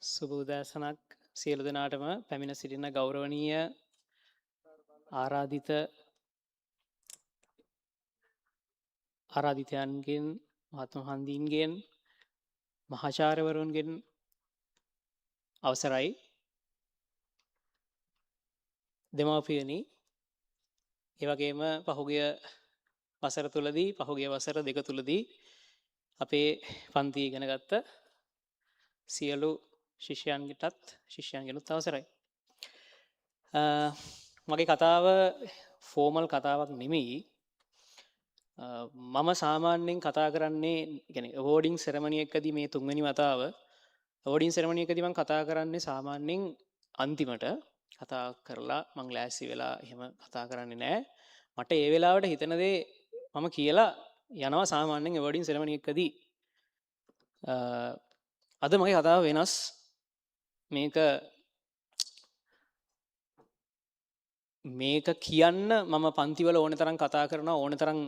සුබ උදෑසනක් සියලු දෙනාටම. පැමිණ සිටින ගෞරවනීය ආරාධිත ආරාධිතයන්ගෙන්, මහත්ම හන්දීන්ගෙන්, මහාචාර්යවරුන්ගෙන් අවසරයි. දෙමව්පියනි, ඒ වගේම පහුගිය වසර තුලදී, පහුගිය වසර දෙක තුලදී අපේ පන්ති ඉගෙන ගත්ත සියලු ශිෂ්‍යයන්ටත් ශිෂ්‍යයන්ගෙනුත් අවසරයි. මගේ කතාව ෆෝමල් කතාවක් නෙමෙයි. මම සාමාන්‍යයෙන් කතා කරන්නේ, يعني අවෝඩින් සෙරමනි එකදී, මේ තුන්වෙනි වතාව අවෝඩින් සෙරමනි එකදී මම කතා කරන්නේ සාමාන්‍යයෙන් අන්තිමට කතා කරලා මං ලෑස්ති වෙලා එහෙම කතා කරන්නේ නෑ. මට ඒ වෙලාවට හිතෙන දේ මම කියලා යනවා සාමාන්‍යයෙන් අවෝඩින් සෙරමනි එකදී. අද මගේ කතාව වෙනස්. මේක මේක කියන්න මම පන්තිවල ඕන තරම් කතා කරනවා, ඕන තරම්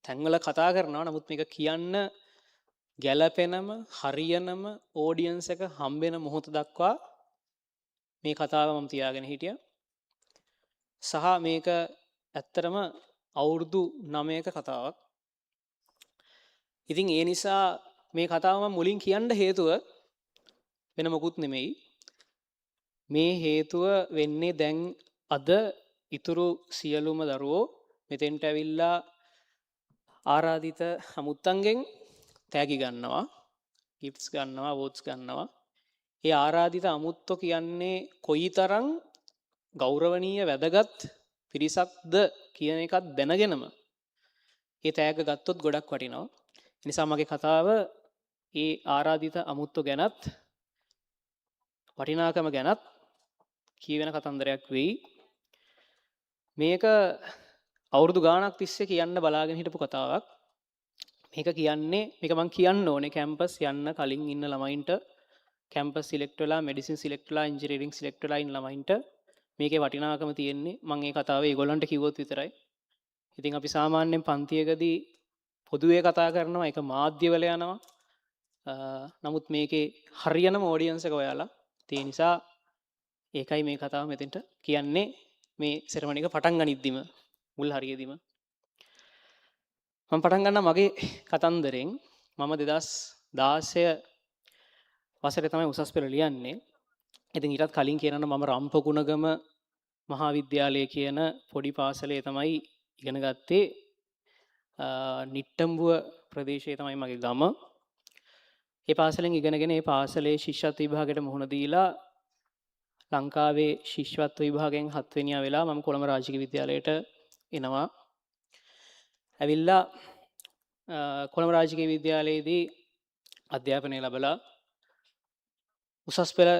තැන්වල කතා කරනවා. නමුත් මේක කියන්න ගැලපෙනම හරියනම ඔඩියන්ස් එක හම්බෙන මොහොත දක්වා මේ කතාව මම තියාගෙන හිටියා. සහ මේක ඇත්තටම අවුරුදු 9ක කතාවක්. ඉතින් ඒ නිසා මේ කතාව මම මුලින් කියන්න හේතුව වෙන මොකුත් නෙමෙයි. මේ හේතුව වෙන්නේ දැන් අද ඉතුරු සියලුම දරුවෝ මෙතෙන්ට ඇවිල්ලා ආරාධිත අමුත්තන්ගෙන් තෑගි ගන්නවා, ගිෆ්ට්ස් ගන්නවා, අවෝඩ්ස් ගන්නවා. ඒ ආරාධිත අමුත්තෝ කියන්නේ කොයිතරම් ගෞරවනීය වැදගත් පිරිසක්ද කියන එකත් දැනගෙනම ඒ තෑග්ග ගත්තොත් ගොඩක් වටිනවා. ඒ නිසා මගේ කතාව ඒ ආරාධිත අමුත්තෝ ගැනත් වටිනාකම ගැනත් කියවෙන කතන්දරයක් වෙයි. මේක අවුරුදු ගාණක් තිස්සේ කියන්න බලාගෙන හිටපු කතාවක්. මේක කියන්නේ, මේක මං කියන්න ඕනේ කැම්පස් යන්න කලින් ඉන්න ළමයින්ට, කැම්පස් සිලෙක්ට් වෙලා, මෙඩිසින් සිලෙක්ට් වෙලා, ඉංජිනේරින් සිලෙක්ට් වෙලා ඉන්න ළමයින්ට මේකේ වටිනාකම තියෙන්නේ මං ඒ කතාව ඒගොල්ලන්ට කිව්වොත් විතරයි. ඉතින් අපි සාමාන්‍යයෙන් පන්තියකදී පොදුවේ කතා කරනවා, ඒක මාධ්‍යවල යනවා. නමුත් මේකේ හරියනම ඔඩියන්ස් එක ඔයාලා. ඒ නිසා ඒකයි මේ කතාව මෙතෙන්ට කියන්නේ, මේ සෙරමනි එක පටන් ගනිද්දිම මුල් හරියෙදිම. මම පටන් ගන්නවා මගේ කතන්දරෙන්. මම 2016 වසරේ තමයි උසස් පෙළ ලියන්නේ. ඉතින් ඊටත් කලින් කියනවා මම රම්පකුණගම මහා විද්‍යාලය කියන පොඩි පාසලේ තමයි ඉගෙන ගත්තේ. නිට්ටඹුව ප්‍රදේශයේ තමයි මගේ ගම. ඒ පාසලෙන් ඉගෙනගෙන ඒ පාසලේ ශිෂ්‍යත්ව විභාගයට මුහුණ දීලා ලංකාවේ ශිෂ්‍යත්ව විභාගයෙන් 7 වෙනියා වෙලා මම කොළඹ රාජකීය විද්‍යාලයට එනවා. ඇවිල්ලා කොළඹ රාජකීය විද්‍යාලයේදී අධ්‍යාපනය ලැබලා උසස් පෙළ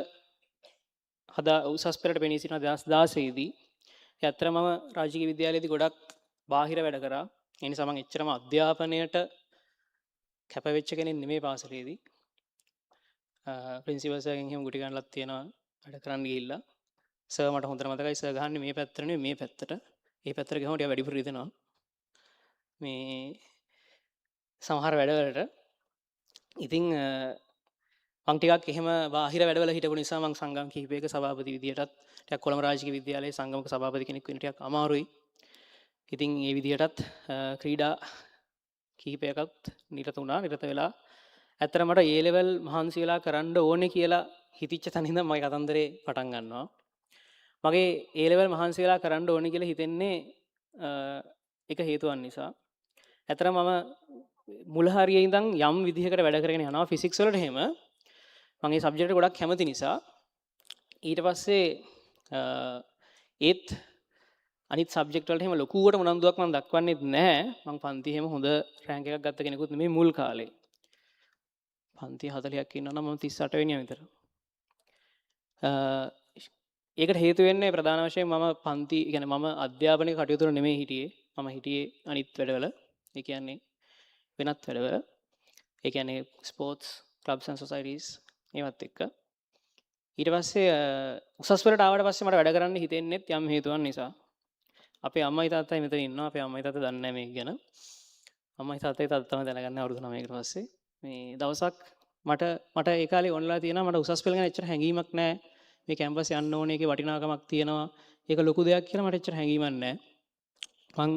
හදා උසස් පෙළට පෙනී සිටින 2016 දී. ඒ අතර මම රාජකීය විද්‍යාලයේදී ගොඩක් බාහිර වැඩ කරා. ඒ නිසා මම එච්චරම අධ්‍යාපනයට කැප වෙච්ච කෙනෙක් නෙමෙයි පාසලේදී. ප්‍රින්සිපල් සර්ගෙන් එහෙම ගුටි ගන්නලත් තියෙනවා වැඩ කරන්න ගිහිල්ලා. සර් මට හොඳට මතකයි, සර් ගහන්නේ මේ පැත්තට නෙමෙයි මේ පැත්තට. ඒ පැත්තට ගිහම ටිකක් වැඩිපුර රිදෙනවා. මේ සමහර වැඩවලට. ඉතින් මං ටිකක් එහෙම බාහිර වැඩවල හිටපු නිසා මං සංගම් කිහිපයක සභාපති විදියටත්, ටිකක් කොළඹ රාජකීය විද්‍යාලයේ සංගමක සභාපති කෙනෙක් වෙන්න ටිකක් අමාරුයි. ඉතින් ඒ විදියටත් ක්‍රීඩා කිහිපයකත් නිරත වුණා. නිරත වෙලා ඇත්තටම මට ඒ ලෙවල් මහන්සි වෙලා කරන්න ඕනේ කියලා හිතිච්ච තැන ඉඳන් මගේ කතන්දරේ පටන් ගන්නවා. මගේ ඒ ලෙවල් මහන්සි වෙලා කරන්න ඕනේ කියලා හිතෙන්නේ එක හේතුවක් නිසා. ඇත්තටම මම මුල හරියේ ඉඳන් යම් විදිහකට වැඩ කරගෙන යනවා ෆිසික්ස් වලට එහෙම. මම ඒ සබ්ජෙක්ට් එකට ගොඩක් කැමති නිසා. ඊට පස්සේ ඒත් අනිත් සබ්ජෙක්ට් වලට එහෙම ලොකුවට උනන්දුවක් මම දක්වන්නෙත් නැහැ. මං පන්ති එහෙම හොඳ රෑන්ක් එකක් ගත්ත කෙනෙකුත් නෙමෙයි මුල් කාලේ. පන්ති 40ක් ඉන්නවා නම් මම 38 වෙනියා විතර. ඒකට හේතු වෙන්නේ ප්‍රධාන වශයෙන් මම පන්ති, කියන්නේ මම අධ්‍යාපනික කටයුතු වල නෙමෙයි හිටියේ. මම හිටියේ අනිත් වැඩවල. ඒ කියන්නේ වෙනත් වැඩවල. ඒ කියන්නේ ස්පෝර්ට්ස්, ක්ලබ්ස් ඇන්ඩ් සොසයිටිස් ඒවත් එක්ක. ඊට පස්සේ උසස් පෙළට ආවට පස්සේ මට වැඩ කරන්න හිතෙන්නෙත් යම් හේතුවක් නිසා. අපේ අම්මයි තාත්තයි මෙතන ඉන්නවා. අපේ අම්මයි තාත්තා දන්නේ නැහැ මේක ගැන. අම්මයි තාත්තයි තාත්තා තමයි දැනගන්නේ අවුරුදු 9කට පස්සේ. මේ දවසක් මට මට ඒ කාලේ ඕනලා තියෙනවා, මට උසස් පෙළ ගැන එච්චර හැඟීමක් නැහැ. මේ කැම්පස් යන්න ඕනේ, ඒකේ වටිනාකමක් තියෙනවා, ඒක ලොකු දෙයක් කියලා මට එච්චර හැඟීමක් නැහැ. මං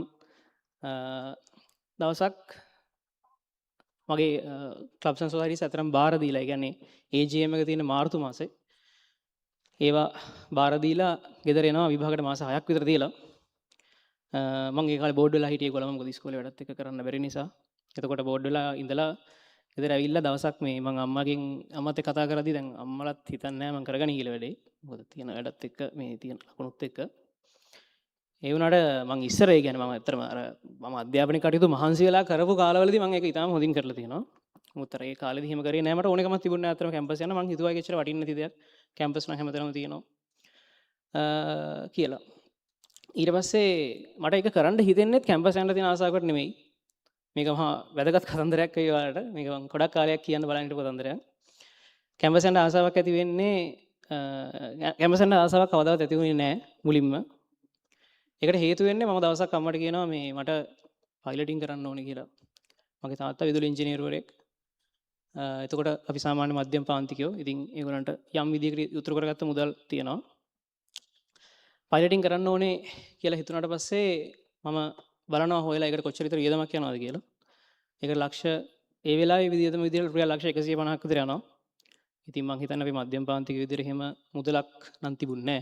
දවසක් මගේ ක්ලබ්ස් ඇන්ඩ් සොසයිටිස් අතරම බාර දීලා, ඒ කියන්නේ AGM එක තියෙන මාර්තු මාසේ, ඒවා බාර දීලා ගෙදර එනවා විභාගයට මාස 6ක් විතර දීලා. මං ඒ කාලේ බෝඩ් වෙලා හිටියේ කොළඹ, මොකද ඉස්කෝලේ වැඩත් එක්ක කරන්න බැරි නිසා. එතකොට බෝඩ් වෙලා ඉඳලා ගෙදර ඇවිල්ලා දවසක් මේ මං අම්මගෙන්, අම්මත් එක්ක කතා කරද්දී, දැන් අම්මලත් හිතන්නේ නැහැ මං කරගනි කියලා වැඩේ. මොකද තියෙන වැඩත් එක්ක, මේ තියෙන ලකුණුත් එක්ක. ඒ වුණාට මං ඉස්සර, ඒ කියන්නේ මම ඇත්තටම අර මම අධ්‍යාපනික කටයුතු මහන්සි වෙලා කරපු කාලවලදී මං ඒක ඉතාම හොඳින් කරලා තියෙනවා. මොකද අර ඒ කාලේදී එහෙම කරේ නෑ, මට ඕනකමක් තිබුණේ නෑ ඇත්තටම කැම්පස් යන්න. මං හිතුවා ඒක එච්චර වටින්නේ නැති දෙයක්. කැම්පස් නම් හැමතැනම තියෙනවා කියලා. ඊට පස්සේ මට ඒක කරන්න හිතෙන්නෙත් කැම්පස් යන්න තියෙන ආසාවකට නෙමෙයි. මේක මහා වැදගත් කතන්දරයක් වෙයි ඔයාලට. මේක මං ගොඩක් කාලයක් කියන්න බලන් හිටපු කතන්දරයක්. කැම්පස් යන්න ආසාවක් ඇති වෙන්නේ, කැම්පස් යන්න ආසාවක් කවදාවත් ඇති වුණේ නෑ මුලින්ම. ඒකට හේතු වෙන්නේ මම දවසක් අම්මට කියනවා මේ මට පයිලටින් කරන්න ඕනේ කියලා. මගේ තාත්තා විදුලි ඉංජිනේරුවරයෙක්. එතකොට අපි සාමාන්‍ය මධ්‍යම පාන්තිකයෝ. ඉතින් ඒගොල්ලන්ට යම් විදිහකට ඉතුරු කරගත්ත මුදල් තියෙනවා. පයිලටින් කරන්න ඕනේ කියලා හිතුණාට පස්සේ මම බලනවා හොයලා ඒකට කොච්චර විතර වියදමක් යනවද කියලා. ඒකට ලක්ෂ, ඒ වෙලාවේ විදියටම විදියට රුපියල් ලක්ෂ 150ක් විතර යනවා. ඉතින් මං හිතන්නේ අපි මධ්‍යම පාන්තික විදියට එහෙම මුදලක් නම් තිබුණේ නෑ.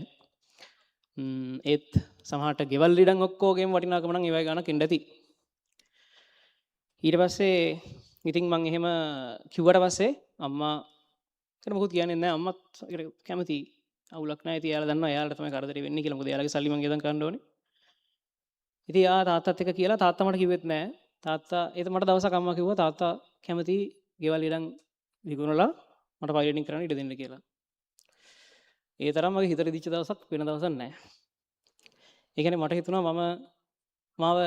ඒත් සමහරට ගෙවල් ඉඩම් ඔක්කොගේම වටිනාකම නම් ඒ වගේ ගාණක් එන්න ඇති. ඊට පස්සේ ඉතින් මං එහෙම කිව්වට පස්සේ අම්මා ඒකට මොකුත් කියන්නේ නෑ. අම්මත් ඒකට කැමති. අවුලක් නෑ. ඉතින් එයාලා දන්නවා එයාලට තමයි කරදරේ වෙන්නේ කියලා. මොකද එයාලගේ සල්ලි මං වියදම් කරන්න ඕනේ. ඉතින් එයා තාත්තත් එක්ක කියලා, තාත්තා මට කිව්වෙත් නෑ. තාත්තා ඒත් මට දවසක් අම්මා කිව්වා තාත්තා කැමති ගෙවල් ඉඩම් විකුණලා මට පයිලටින් කරන්න ඉඩ දෙන්න කියලා. ඒ තරම් මගේ හිතට රිදිච්ච දවසක් වෙන දවසක් නෑ. ඒ කියන්නේ මට හිතුණා මම මාව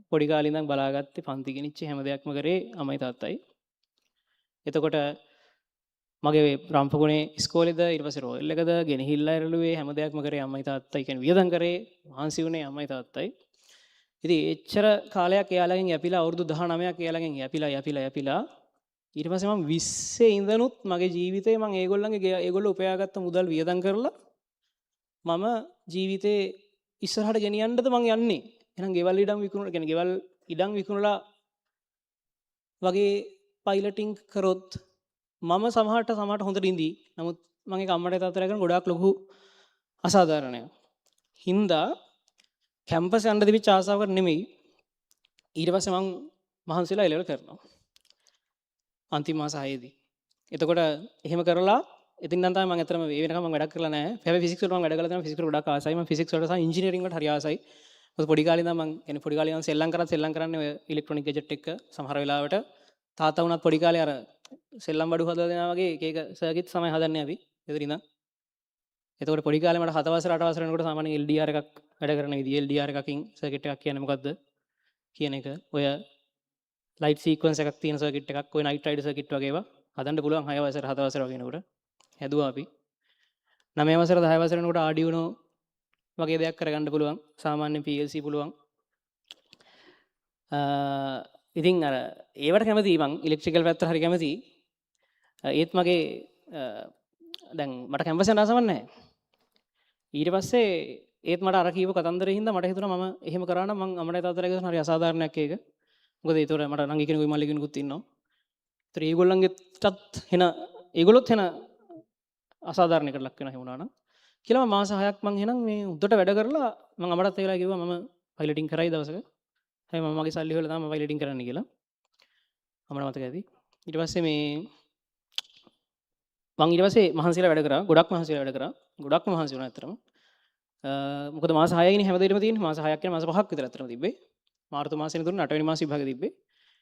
පොඩි කාලේ ඉඳන් බලාගත්තේ, පන්ති ගෙනිච්ච හැම දෙයක්ම කරේ අම්මයි තාත්තයි. එතකොට මගේ රම්පගුණේ ඉස්කෝලේද, ඊට පස්සේ රොයල් එකද ගෙනහිල්ලා ඇරළුවේ හැම දෙයක්ම කරේ අම්මයි තාත්තයි. කියන්නේ වියදම් කරේ, මහන්සි වුණේ අම්මයි තාත්තයි. ඉතින් එච්චර කාලයක් එයාලගෙන් යැපිලා, අවුරුදු 19ක් එයාලගෙන් යැපිලා යැපිලා යැපිලා, ඊට පස්සේ මම 20 ඉඳනුත් මගේ ජීවිතේ මං ඒගොල්ලන්ගේ, ඒගොල්ලෝ උපයාගත්ත මුදල් වියදම් කරලා මම ජීවිතේ ඉස්සරහට ගෙනියන්නද මං යන්නේ? එහෙනම් ගෙවල් ඉඩම් විකුණලා, කියන්නේ ගෙවල් ඉඩම් විකුණලා වගේ පයිලටින් කරොත් මම සමහරට සමහරට හොඳට ඉඳී. නමුත් මං ඒක අම්මට තාත්තට කරන ගොඩාක් ලොකු අසාධාරණයක්. හින්දා කැම්පස් යන්න තිබිච්ච ආසාවකට නෙමෙයි. ඊට පස්සේ මං මහන්සි වෙලා ඒ ලෙවල් කරනවා. අන්තිම මාස 6ේදී. එතකොට එහෙම කරලා ඉතින් නම් තමයි මං ඇත්තටම ඒ වෙනකම් මං වැඩක් කරලා නැහැ. හැබැයි ෆිසික්ස් වලට මං වැඩ කරලා තියෙනවා. ෆිසික්ස් වලට ගොඩාක් ආසයි. මං ෆිසික්ස් වලට සහ ඉංජිනේරින් වලට හරි ආසයි. මොකද පොඩි කාලේ ඉඳන් මං කියන්නේ පොඩි කාලේ ඉඳන් සෙල්ලම් කරත් සෙල්ලම් කරන්නේ ඔය ඉලෙක්ට්‍රොනික ගැජට් එක්ක. සමහර වෙලාවට තාත්තා වුණත් පොඩි කාලේ අර සෙල්ලම් බඩු හදලා දෙනවා වගේ එක එක සර්කිට්ස් තමයි හදන්නේ අපි ගෙදර ඉඳන්. එතකොට පොඩි කාලේ මට 7 වසර 8 වසර වෙනකොට සාමාන්‍යයෙන් LDR එකක් වැඩ කරන විදිය, LDR එකකින් සර්කිට් එකක් කියන්නේ මොකද්ද කියන එක, ඔය ලයිට් සීක්වන්ස් එකක් තියෙන සර්කිට් එකක්, ඔය නයිට් රයිඩර් සර්කිට් වගේ ඒවා හදන්න පුළුවන් 6 වසර 7 වසර වගේ වෙනකොට හැදුවා අපි. 9 වසර 10 වසර වෙනකොට Arduino වගේ දෙයක් කරගන්න පුළුවන්, සාමාන්‍ය PLC පුළුවන්. ඉතින් අර ඒවට කැමතියි මං, ඉලෙක්ට්‍රිකල් පැත්තට හරි කැමතියි. ඒත් මගේ දැන් මට කැම්පස් යන්න ආසාවක් නැහැ. ඊට පස්සේ ඒත් මට අර කියපු කතන්දරේ හින්දා මට හිතුණා මම එහෙම කරා නම් මං අම්මට තාත්තට කිව්වොත් හරි අසාධාරණයක් ඒක. මොකද ඒතකොට මට නංගි කෙනෙකුයි මල්ලි කෙනෙකුත් ඉන්නවා. ඒතර ඒගොල්ලන්ගෙටත් එන ඒගොල්ලොත් එන අසාධාරණයකට ලක් වෙනවා එහෙම වුණා නම් කියලා මම මාස 6ක් මං එහෙනම් මේ උඩට වැඩ කරලා මං අම්මටත් ඒ වෙලාවේ කිව්වා මම පයිලටින් කරයි දවසක. හැබැයි මම මගේ සල්ලි හොයලා තමයි මම පයිලටින් කරන්න කියලා. අම්මට මතක ඇති. ඊට පස්සේ මේ මං ඊට පස්සේ මහන්සිලා වැඩ කරා. ගොඩක් මහන්සිලා වැඩ කරා. ගොඩක්ම මහන්සි වුණා ඇත්තටම. මොකද මාස 6යිනේ හැමදේටම තියෙන්නේ. මාස 6ක් කියන්නේ මාස 5ක් විතර ඇත්තටම තිබ්බේ. මාර්තු මාසෙනේ දුන්න 8 වෙනි මාස විභාගෙ තිබ්බේ.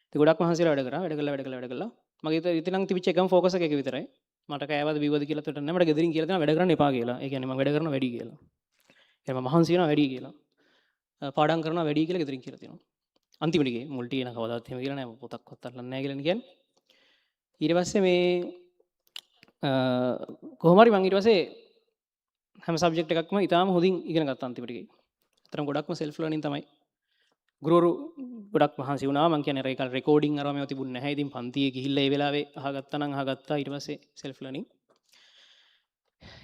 ඉතින් ගොඩක් මහන්සිලා වැඩ කරා. වැඩ කළා, වැඩ කළා, වැඩ කළා. මගේ ඉතින් නම් තිබිච්ච එකම ෆෝකස් එක ඒක විතරයි. මට කෑවද බිව්වද කියලා උත්තර නෑ. මට ගෙදරින් කියලා දෙනවා වැඩ කරන්න එපා කියලා. ඒ කියන්නේ මම වැඩ කරනවා වැඩි කියලා. ඒ මම මහන්සි වෙනවා වැඩි කියලා. පාඩම් කරනවා වැඩි කියලා ගෙදරින් කියලා තියෙනවා. අන්තිම ටිකේ මුල් ටිකේ නම් කවදාවත් එහෙම කියලා නෑ. පොතක්වත් අල්ලන්නේ නෑ කියලා කියන්නේ. ඊට පස්සේ මේ කොහොම හරි මං ඊට පස්සේ හැම සබ්ජෙක්ට් එකක්ම ඉතාම හොඳින් ඉගෙන ගත්තා අන්තිම ටිකේ. අතරම ගොඩක්ම සෙල්ෆ් ලර්නින් තමයි. ගුරුවරු ගොඩක් මහන්සි වුණා. මං කියන්නේ අර ඒ කාලේ රෙකෝඩින් අරවා මේවා තිබුණ නැහැ. ඉතින් පන්තියේ ගිහිල්ලා ඒ වෙලාවේ අහගත්තා නම් අහගත්තා. ඊට පස්සේ සෙල්ෆ් ලර්නින්.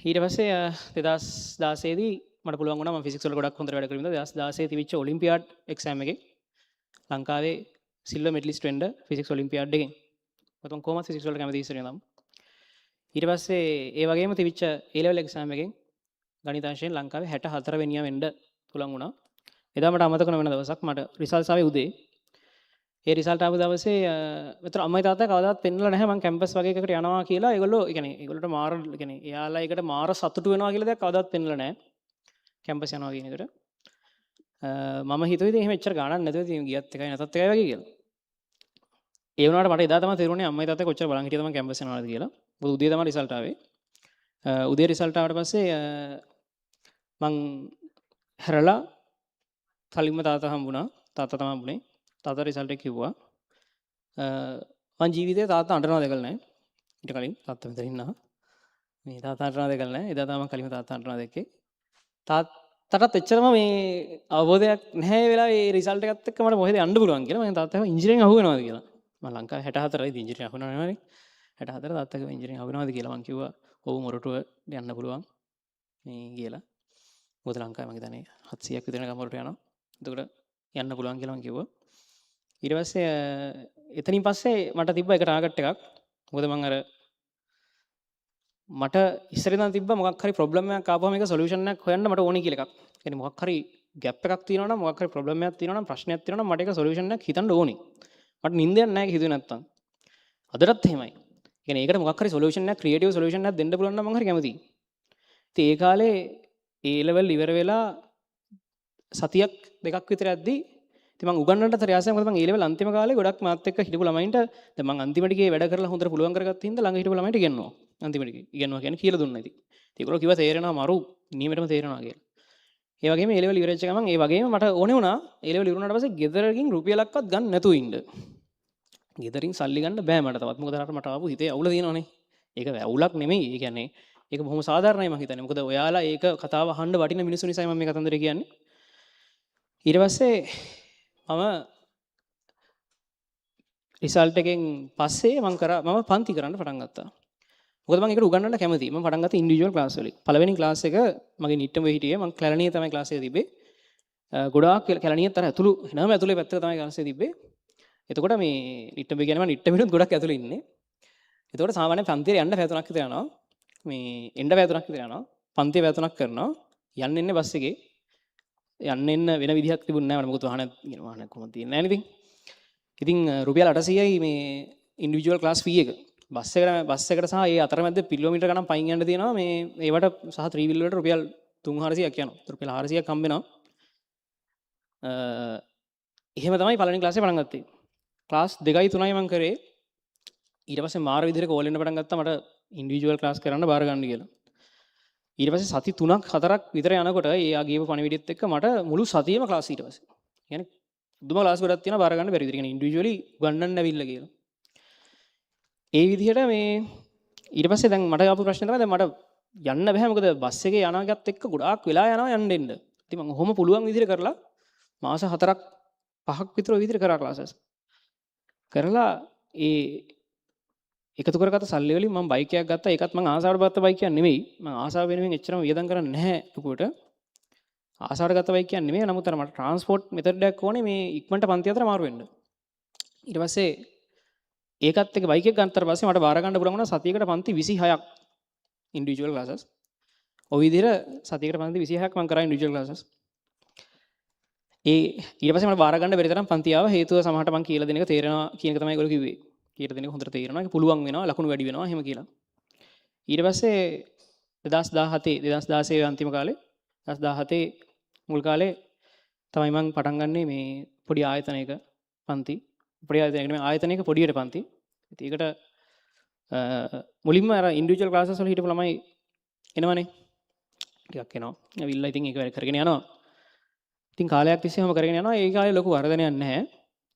ඊට පස්සේ 2016 දී මට පුළුවන් වුණා, මම ෆිසික්ස් වල ගොඩක් හොඳට වැඩ කරමින් 2016 තිබිච්ච ඔලිම්පියාඩ් එක්සෑම් එකේ ලංකාවේ සිල්වර් මෙඩලිස්ට් වෙන්න ෆිසික්ස් ඔලිම්පියාඩ් එකෙන්. මොකද මම කොහොමත් ෆිසික්ස් වලට කැමති ඉස්සර ඉඳන්ම. ඊට පස්සේ ඒ වගේම තිබිච්ච ඒ ලෙවල් එක්සෑම් එකෙන් ගණිතාංශයෙන් ලංකාවේ 64 වෙනියා වෙන්න පුළුවන් වුණා. එදා මට අමතක නොවන දවසක්. මට රිසල්ට්ස් ආවේ උදේ. ඒ රිසල්ට් ආපු දවසේ මෙතන අම්මයි තාත්තයි කවදාවත් පෙන්නලා නැහැ මං කැම්පස් වගේ එකකට යනවා කියලා. ඒගොල්ලෝ ඒ කියන්නේ ඒගොල්ලන්ට මාර, ඒ කියන්නේ එයාලා ඒකට මාර සතුටු වෙනවා කියලා දෙයක් කවදාවත් පෙන්නලා නැහැ. කැම්පස් යනවා කියන එකට. මම හිතුවේ ඉතින් එහෙම එච්චර ගාණක් නැතුව ඉතින් ගියත් එකයි නැතත් එකයි වගේ කියලා. ඒ වුණාට මට එදා තමයි තේරුණේ අම්මයි තාත්තයි කොච්චර බලන් හිටියද මං කැම්පස් යනවාද කියලා. මොකද උදේ තමයි රිසල්ට් ආවේ. උදේ රිසල්ට් ආවට පස්සේ මං හැරලා කලින්ම තාත්තා හම්බුණා. තාත්තා තමයි හම්බුනේ. තාත්තා රිසල්ට් එක කිව්වා. මං ජීවිතේ තාත්තා අඬනවා දැකලා නැහැ. ඊට කලින් තාත්තා මෙතන ඉන්නවා. මේ තාත්තා අඬනවා දැකලා නැහැ. එදා තමයි මං කලින්ම තාත්තා අඬනවා දැක්කේ. තාත්තටත් එච්චරම මේ අවබෝධයක් නැහැ ඒ වෙලාවේ ඒ රිසල්ට් එකත් එක්ක මට කොහෙද යන්න පුළුවන් කියලා. මං තාත්තා ඇහුවා ඉංජිනේරින් අහු වෙනවද කියලා. මං ලංකාවේ 64 ඉතින් ඉංජිනේරින් අහු වෙනව නෙවෙයි. 64 තාත්තා කිව්වා ඉංජිනේරින් අහු වෙනවද කියලා. මං කිව්වා ඔව්, මොරටුව යන්න පුළුවන් මේ කියලා. මොකද ලංකාවේ මං හිතන්නේ 700ක් විතර නිකන් මොරටුව යනවා. එතකොට යන්න පුළුවන් කියලා මං කිව්වා. ඊට පස්සේ එතනින් පස්සේ මට තිබ්බා එක ටාගට් එකක්. මොකද මං අර මට ඉස්සර ඉඳන් තිබ්බා මොකක් හරි ප්‍රොබ්ලම් එකක් ආපුවම ඒක සොලියුෂන් එකක් හොයන්න මට ඕනේ කියලා එකක්. ඒ කියන්නේ මොකක් හරි ගැප් එකක් තියෙනවා නම්, මොකක් හරි ප්‍රොබ්ලම් එකක් තියෙනවා නම්, ප්‍රශ්නයක් තියෙනවා නම් මට ඒක සොලියුෂන් එකක් හිතන්න ඕනේ. මට නින්දයක් නැහැ ඒක හිතුවේ නැත්තම්. අදටත් එහෙමයි. ඒ කියන්නේ ඒකට මොකක් හරි සොලියුෂන් එකක්, ක්‍රියේටිව් සොලියුෂන් එකක් දෙන්න පුළුවන් නම් මං හරි කැමතියි. ඉතින් ඒ කාලේ ඒ ලෙවල් ඉවර වෙලා සතියක් දෙකක් විතර යද්දි ඉතින් මං උගන්වන්නත් හරි ආසයි. මොකද මං ඒ ලෙවල් අන්තිම කාලේ ගොඩක් මාත් එක්ක හිටපු ළමයින්ට, දැන් මං අන්තිම ටිකේ වැඩ කරලා හොඳට පුළුවන් කරගත්ත හින්දා ළඟ හිටපු ළමයින්ට ඉගෙනුවා. අන්තිම ටිකේ ඉගෙනුවා කියන්නේ කියලා දුන්නා ඉතින්. ඉතින් ඒගොල්ලෝ කිව්වා තේරෙනවා මරු, නියමෙටම තේරෙනවා කියලා. ඒ වගේම ඒ ලෙවල් ඉවර වෙච්ච ගමන් ඒ වගේම මට ඕනේ වුණා ඒ ලෙවල් ඉවර වුණාට පස්සේ ගෙදරකින් රුපියලක්වත් ගන්න නැතුව ඉන්න. ගෙදරින් සල්ලි ගන්න බෑ මට තවත්. මොකද අර මට ආපු හිතේ අවුල තියෙනවනේ. ඒක අවුලක් නෙමෙයි. ඒ කියන්නේ ඒක බොහොම සාධාරණයි මං හිතන්නේ. මොකද ඔයාලා ඒක කතාව අහන්න වටින මිනිස්සු නිසායි මම මේ කතන්දරේ කියන්නේ. ඊට පස්සේ මම රිසල්ට් එකෙන් පස්සේ මං කරා මම පන්ති කරන්න පටන් ගත්තා. මොකද මං ඒකට උගන්වන්න කැමතියි. මම පටන් ගත්තා ඉන්ඩිවිජුවල් ක්ලාස් වලින්. පළවෙනි ක්ලාස් එක මගේ නිට්ටඹ හිටියේ. මං කැලණියේ තමයි ක්ලාස් එක තිබ්බේ. ගොඩාක් කැලණියත් අර ඇතුළු එනම ඇතුලේ පැත්තක තමයි ක්ලාස් එක තිබ්බේ. එතකොට මේ නිට්ටඹ කියන්නේ මං නිට්ටඹිනුත් ගොඩක් ඇතුලේ ඉන්නේ. එතකොට සාමාන්‍යයෙන් පන්තියට යන්න පැය 3ක් විතර යනවා. මේ එන්න පැය 3ක් විතර යනවා. පන්තිය පැය 3ක් කරනවා. යන්න එන්නේ බස් එකේ. යන්න එන්න වෙන විදිහක් තිබුණේ නෑ මට. මොකද වාහනයක් කියන වාහනයක් කොහොමද තියෙන්නේ නෑනේ ඉතින්. ඉතින් රුපියල් 800යි මේ ඉන්ඩිවිජුවල් ක්ලාස් ෆී එක. බස් එකට සහ ඒ අතරමැද කිලෝමීටර් ගණන් පයින් යන්න තියෙනවා මේ ඒවට සහ ත්‍රී වීල් වලට රුපියල් 300-400ක් යනවා. රුපියල් 400ක් හම්බ වෙනවා. එහෙම තමයි පළවෙනි ක්ලාස් එක පටන් ගත්තේ. ක්ලාස් 2යි 3යි මං කරේ. ඊට පස්සේ මාර විදිහට කෝල් එන්න පටන් ගත්තා මට ඉන්ඩිවිජුවල් ක්ලාස් කරන්න බාර ගන්න කියලා. ඊට පස්සේ සති 3ක් 4ක් විතර යනකොට ඒ ආ ගියපු පණිවිඩෙත් එක්ක මට මුළු සතියේම ක්ලාස් ඊට පස්සේ. ඒ කියන්නේ පුදුම ක්ලාස් ගොඩක් තියෙනවා බාර ගන්න බැරි විදිහට. ඒ කියන්නේ ඉන්ඩිවිජුවලි උගන්වන්න ඇවිල්ලා කියලා. ඒ විදිහට මේ ඊට පස්සේ දැන් මට ආපු ප්‍රශ්නේ තමයි දැන් මට යන්න බෑ, මොකද බස් එකේ යන එකත් එක්ක ගොඩාක් වෙලා යනවා යන්න එන්න. ඉතින් මං ඔහොම පුළුවන් විදිහට කරලා මාස 4ක් 5ක් විතර ඔය විදිහට කරා ක්ලාසස්. කරලා ඒ එකතු කරගත්ත සල්ලි වලින් මම බයික් එකක් ගත්තා. ඒකත් මං ආසාවට ගත්ත බයික් එකක් නෙමෙයි. මං ආසාව වෙනුවෙන් එච්චරම වියදම් කරන්නේ නැහැ ලොකුවට. ආසාවට ගත්ත බයික් එකක් නෙමෙයි. නමුත් අර මට ට්‍රාන්ස්පෝර්ට් මෙතඩ් එකක් ඕනේ මේ ඉක්මනට පන්ති අතර මාරු වෙන්න. ඊට පස්සේ ඒකත් එක්ක බයික් එක ගත්තට පස්සේ මට බාර ගන්න පුළුවන් වුණා සතියකට පන්ති 26ක් ඉන්ඩිවිජුවල් ක්ලාසස්. ඔය විදිහට සතියකට පන්ති 26ක් මං කරා ඉන්ඩිවිජුවල් ක්ලාසස්. ඒ ඊට පස්සේ මට බාර ගන්න බැරි තරම් පන්ති ආවා. හේතුව සමහරට මං කියලා දෙන එක තේරෙනවා කියන එක තමයි ඒගොල්ලෝ කිව්වේ. කියලා දෙන එක හොඳට තේරෙනවා. ඒක පුළුවන් වෙනවා, ලකුණු වැඩි වෙනවා එහෙම කියලා. ඊට පස්සේ 2017, 2016 අන්තිම කාලේ, 2017 මුල් කාලේ තමයි මං පටන් ගන්නේ මේ පොඩි ආයතනයක පන්ති. පොඩි ආයතනයක නෙමෙයි, ආයතනයක පොඩියට පන්ති. ඉතින් ඒකට මුලින්ම අර ඉන්ඩිවිජුවල් ක්ලාසස් වල හිටපු ළමයි එනවනේ. ටිකක් එනවා. ඇවිල්ලා ඉතින් ඒක වැඩ කරගෙන යනවා. ඉතින් කාලයක් තිස්සේ ඔහොම කරගෙන යනවා. ඒ කාලේ ලොකු වර්ධනයක් නැහැ.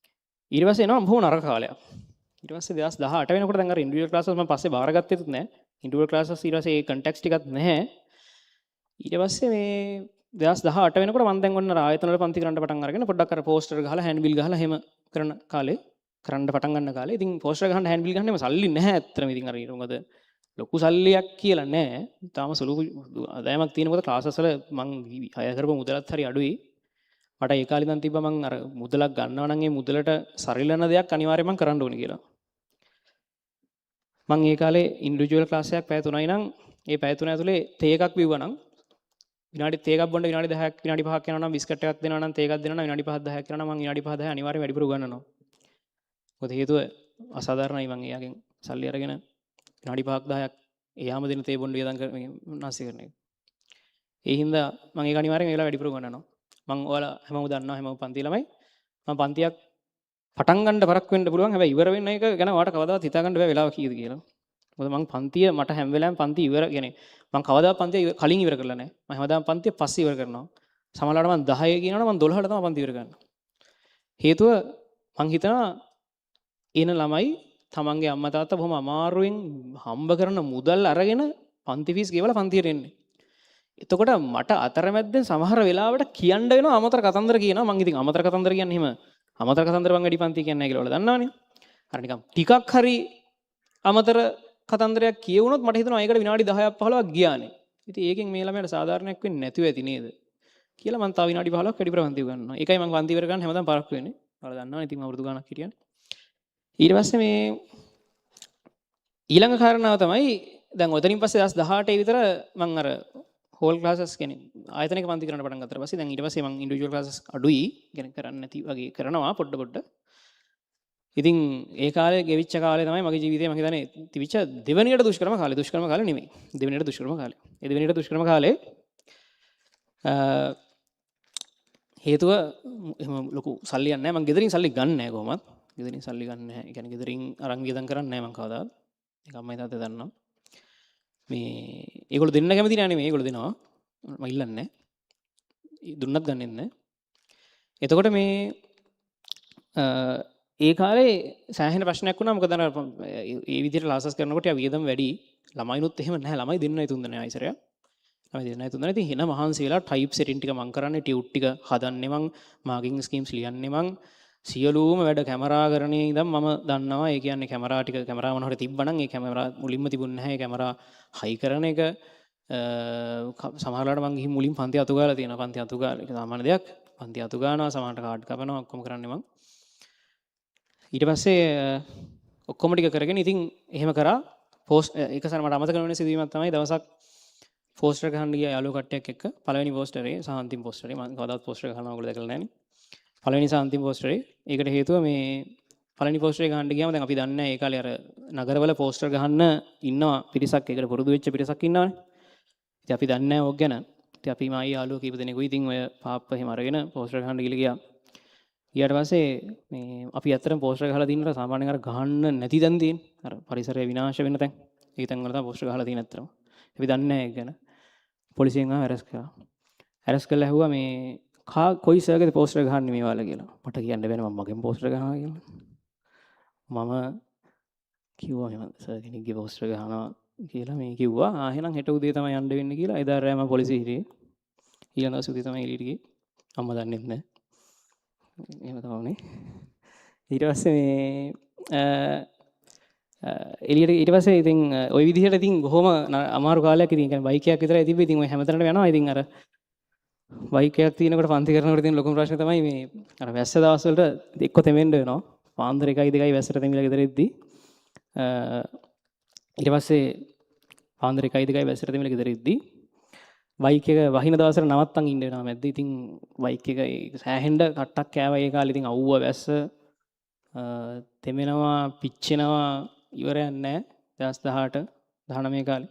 ඊට පස්සේ එනවා බොහොම නරක කාලයක්. ඊට පස්සේ 2018 වෙනකොට දැන් අර ඉන්ඩිවිජුවල් ක්ලාසස් මම පස්සේ බාරගත්තෙත් නෑ. ඉන්ඩිවිජුවල් ක්ලාසස් ඊට පස්සේ ඒ කන්ටැක්ට්ස් ටිකක් නැහැ. ඊට පස්සේ මේ 2018 වෙනකොට මම දැන් ඔන්න අර ආයතන වල පන්ති කරන්න පටන් අරගෙන පොඩ්ඩක් අර පෝස්ටර් ගහලා හෑන්ඩ්බිල් ගහලා එහෙම කරන කාලේ කරන්න පටන් ගන්න කාලේ ඉතින් පෝස්ටර් ගහන්න හෑන්ඩ්බිල් ගහන්න එහෙම සල්ලි නැහැ ඇත්තටම. ඉතින් අර ඊට මොකද ලොකු සල්ලියක් කියලා නෑ. තාම සුළු ආදායමක් තියෙන මොකද ක්ලාසස් වල මං හය කරපු මුදලත් හරි අඩුයි. මට ඒ කාලේ ඉඳන් තිබ්බා මං අර මුදලක් ගන්නවා නම් ඒ මුදලට සරිලන දෙයක් අනිවාර්යයෙන් මං කරන්න ඕනේ කියලා. මං ඒ කාලේ ඉන්ඩිවිජුවල් ක්ලාස් එකක් පැය 3යි නම් ඒ පැය 3 ඇතුලේ තේ එකක් බිව්වා නම් විනාඩි තේ එකක් බොන්න විනාඩි 10ක් විනාඩි 5ක් යනවා නම් බිස්කට් එකක් දෙනවා නම් තේ එකක් දෙනවා නම් විනාඩි 5 10ක් යනවා නම් මං විනාඩි 5 10 අනිවාර්යයෙන් වැඩිපුර උගන්වනවා. මොකද හේතුව අසාධාරණයි මං එයාගෙන් සල්ලි අරගෙන විනාඩි 5ක් 10ක් එයාම දෙන තේ බොන්න වියදම් කර නාස්ති කරන එක. ඒ හින්දා මං ඒක අනිවාර්යෙන් ඒ වෙලාව වැඩිපුර උගන්වනවා. මං ඔයාලා හැමෝම දන්නවා හැමෝම පන්ති ළමයි. මං පන්තියක් පටන් ගන්න පරක් වෙන්න පුළුවන්. හැබැයි ඉවර වෙන එක ගැන ඔයාලට කවදාවත් හිතා ගන්න බැහැ වෙලාව කීයද කියලා. මොකද මං පන්තිය මට හැම වෙලාවෙම පන්ති ඉවර කියන්නේ මං කවදාවත් පන්තිය කලින් ඉවර කරලා නැහැ. මං හැමදාම පන්තිය පස්සේ ඉවර කරනවා. සමහරවිට මං 10 කියනවනම් මං 12ට තමයි පන්ති ඉවර කරන්නේ. හේතුව මං හිතනවා එන ළමයි තමන්ගේ අම්මා තාත්තා බොහොම අමාරුවෙන් හම්බ කරන මුදල් අරගෙන පන්ති ෆීස් ගෙවලා පන්තියට එන්නේ. එතකොට මට අතරමැද්දෙන් සමහර වෙලාවට කියන්න වෙනවා අමතර කතන්දර කියනවා. මං ඉතින් අමතර කතන්දර කියන්නේ එහෙම අමතර කතන්දර මං වැඩි පන්ති කියන්නේ නැහැ කියලා ඔයාලා දන්නවනේ. අර නිකන් ටිකක් හරි අමතර කතන්දරයක් කියවුනොත් මට හිතෙනවා ඒකට විනාඩි 10ක් 15ක් ගියානේ. ඉතින් ඒකෙන් මේ ළමයාට සාධාරණයක් වෙන්නේ නැතුව ඇති නේද කියලා මං තව විනාඩි 15ක් වැඩිපුර පන්ති උගන්වනවා. ඒකයි මං පන්ති ඉවර කරන්න හැමදාම පරක්කු වෙන්නේ. ඔයාලා දන්නවනේ ඉතින් මම අවුරුදු ගාණක් හිටියානේ. ඊට පස්සේ මේ ඊළඟ කාරණාව තමයි දැන් ඔතනින් පස්සේ 2018 විතර මං අර හෝල් ක්ලාසස් කියන්නේ ආයතනයක පන්ති කරන්න පටන් ගත්තාට පස්සේ දැන් ඊට පස්සේ මං ඉන්ඩිවිජුවල් ක්ලාසස් අඩුයි කියන්නේ කරන්නේ නැති වගේ කරනවා පොඩ පොඩ. ඉතින් ඒ කාලේ ගෙවිච්ච කාලේ තමයි මගේ ජීවිතේ මං හිතන්නේ තිබිච්ච දෙවෙනියට දුෂ්කරම කාලේ. දුෂ්කරම කාලේ නෙමෙයි. දෙවෙනියට දුෂ්කරම කාලේ. ඒ දෙවෙනියට දුෂ්කරම කාලේ හේතුව එහෙම ලොකු සල්ලියක් නැහැ. මං ගෙදරින් සල්ලි ගන්න නැහැ කොහොමත්. ගෙදරින් සල්ලි ගන්න නැහැ. ඒ කියන්නේ ගෙදරින් අරන් වියදම් කරන්නේ නැහැ මං කවදාවත්. ඒක අම්මයි තාත්තයි දන්නවා. මේ ඒගොල්ලෝ දෙන්න කැමති නෑ නෙමෙයි. ඒගොල්ලෝ දෙනවා. මං ඉල්ලන්නේ නැහැ. දුන්නත් ගන්නෙත් නැහැ. එතකොට මේ ඒ කාලේ සෑහෙන ප්‍රශ්නයක් වුණා. මොකද අර ඒ විදිහට ක්ලාසස් කරනකොට යා වියදම් වැඩි. ළමයිනුත් එහෙම නැහැ. ළමයි දෙන්නයි තුන් දෙනයි ආයිසරයක්. ළමයි දෙන්නයි තුන් දෙනයි. ඉතින් හෙන මහන්සි වෙලා ටයිප් සෙටින් ටික මං කරන්නේ, ටියුට් ටික හදන්නේ මං, මාකින් ස්කීම්ස් ලියන්නේ මං, සියලුම වැඩ කැමරා කරන්නේ ඉඳන් මම දන්නවා. ඒ කියන්නේ කැමරා ටික කැමරා මොන හරි තිබ්බනම් ඒ කැමරා මුලින්ම තිබුණ නැහැ. ඒ කැමරා හයි කරන එක සමහර වෙලාවට මං ගිහින් මුලින් පන්ති අතු ගාලා තියෙනවා. පන්ති අතු ගාලා ඒක සාමාන්‍ය දෙයක්. පන්ති අතු ගානවා, සමහරට කාඩ් කපනවා, ඔක්කොම කරන්නේ මං. ඊට පස්සේ ඔක්කොම ටික කරගෙන ඉතින් එහෙම කරා. පෝස්ට් එක සැර මට අමතක නොවන සිදුවීමක් තමයි දවසක් පෝස්ටර් ගහන්න ගියා යාළුවෝ කට්ටියක් එක්ක. පළවෙනි පෝස්ටරේ සහ අන්තිම පෝස්ටරේ. මං කවදාවත් පෝස්ටර් ගහනවා ඔයගොල්ලෝ දැකලා නැහැනේ. පළවෙනි සහ අන්තිම පෝස්ටරේ. ඒකට හේතුව මේ පළවෙනි පෝස්ටරේ ගහන්න ගියාම දැන් අපි දන්නේ නැහැ ඒ කාලේ අර නගරවල පෝස්ටර් ගහන්න ඉන්නවා පිරිසක්, ඒකට පුරුදු වෙච්ච පිරිසක් ඉන්නවනේ. ඉතින් අපි දන්නේ නැහැ ඕක ගැන. ඉතින් අපි මායි යාළුවෝ කීප දෙනෙකුයි ඉතින් ඔය පාප්ප එහෙම අරගෙන පෝස්ටර් ගහන්න ගිහලා ගියා. ගියාට පස්සේ මේ අපි ඇත්තටම පෝස්ටර් ගහලා තින්නට සාමාන්‍යයෙන් අර ගහන්න නැති තැන් තියෙන අර පරිසරය විනාශ වෙන තැන්. ඒ තැන් වල තමයි පෝස්ටර් ගහලා තියෙන ඇත්තටම. අපි දන්නේ නැහැ ඒක ගැන. පොලිසියෙන් ආව ඇරෙස්ට් කරා. ඇරෙස්ට් කරලා ඇහුවා මේ කා කොයි සර්ගේද පෝස්ටර් ගහන්නේ මේ ඔයාලා කියලා. මට කියන්න බෑනේ මම මගෙන් පෝස්ටර් ගහනවා කියලා. මම කිව්වා මෙහෙම සර් කෙනෙක්ගේ පෝස්ටර් ගහනවා කියලා මේ කිව්වා. ආ එහෙනම් හෙට උදේ තමයි යන්න වෙන්නේ කියලා. එදා රෑ මම පොලිසිය හිටියේ. ඊළඟ දවසේ උදේ තමයි එළියට ගියේ. අම්මා දන්නෙත් නෑ. එහෙම තමයි උනේ. ඊට පස්සේ මේ එළියට ඊට පස්සේ ඉතින් ඔය විදිහට ඉතින් බොහොම අමාරු කාලයක්. ඉතින් ඒ කියන්නේ බයික් එකක් විතරයි තිබ්බේ. ඉතින් ඔය හැමතැනටම යනවා. ඉතින් අර බයික් එකක් තියෙනකොට පන්ති කරනකොට තියෙන ලොකුම ප්‍රශ්නේ තමයි මේ අර වැස්ස දවස් වලට එක්ක තෙමෙන්න වෙනවා. පාන්දර 1යි 2යි වැස්සට තෙමිලා ගෙදර එද්දි ඊට පස්සේ පාන්දර 1යි 2යි වැස්සට තෙමිලා ගෙදර එද්දි බයික් එක වහින දවසට නවත්තන් ඉන්න වෙනවා මැද්ද. ඉතින් බයික් එක සෑහෙන්න කට්ටක් කෑවා ඒ කාලේ. ඉතින් අවුව වැස්ස තෙමෙනවා පිච්චෙනවා ඉවරයක් නෑ 2018 19 කාලේ.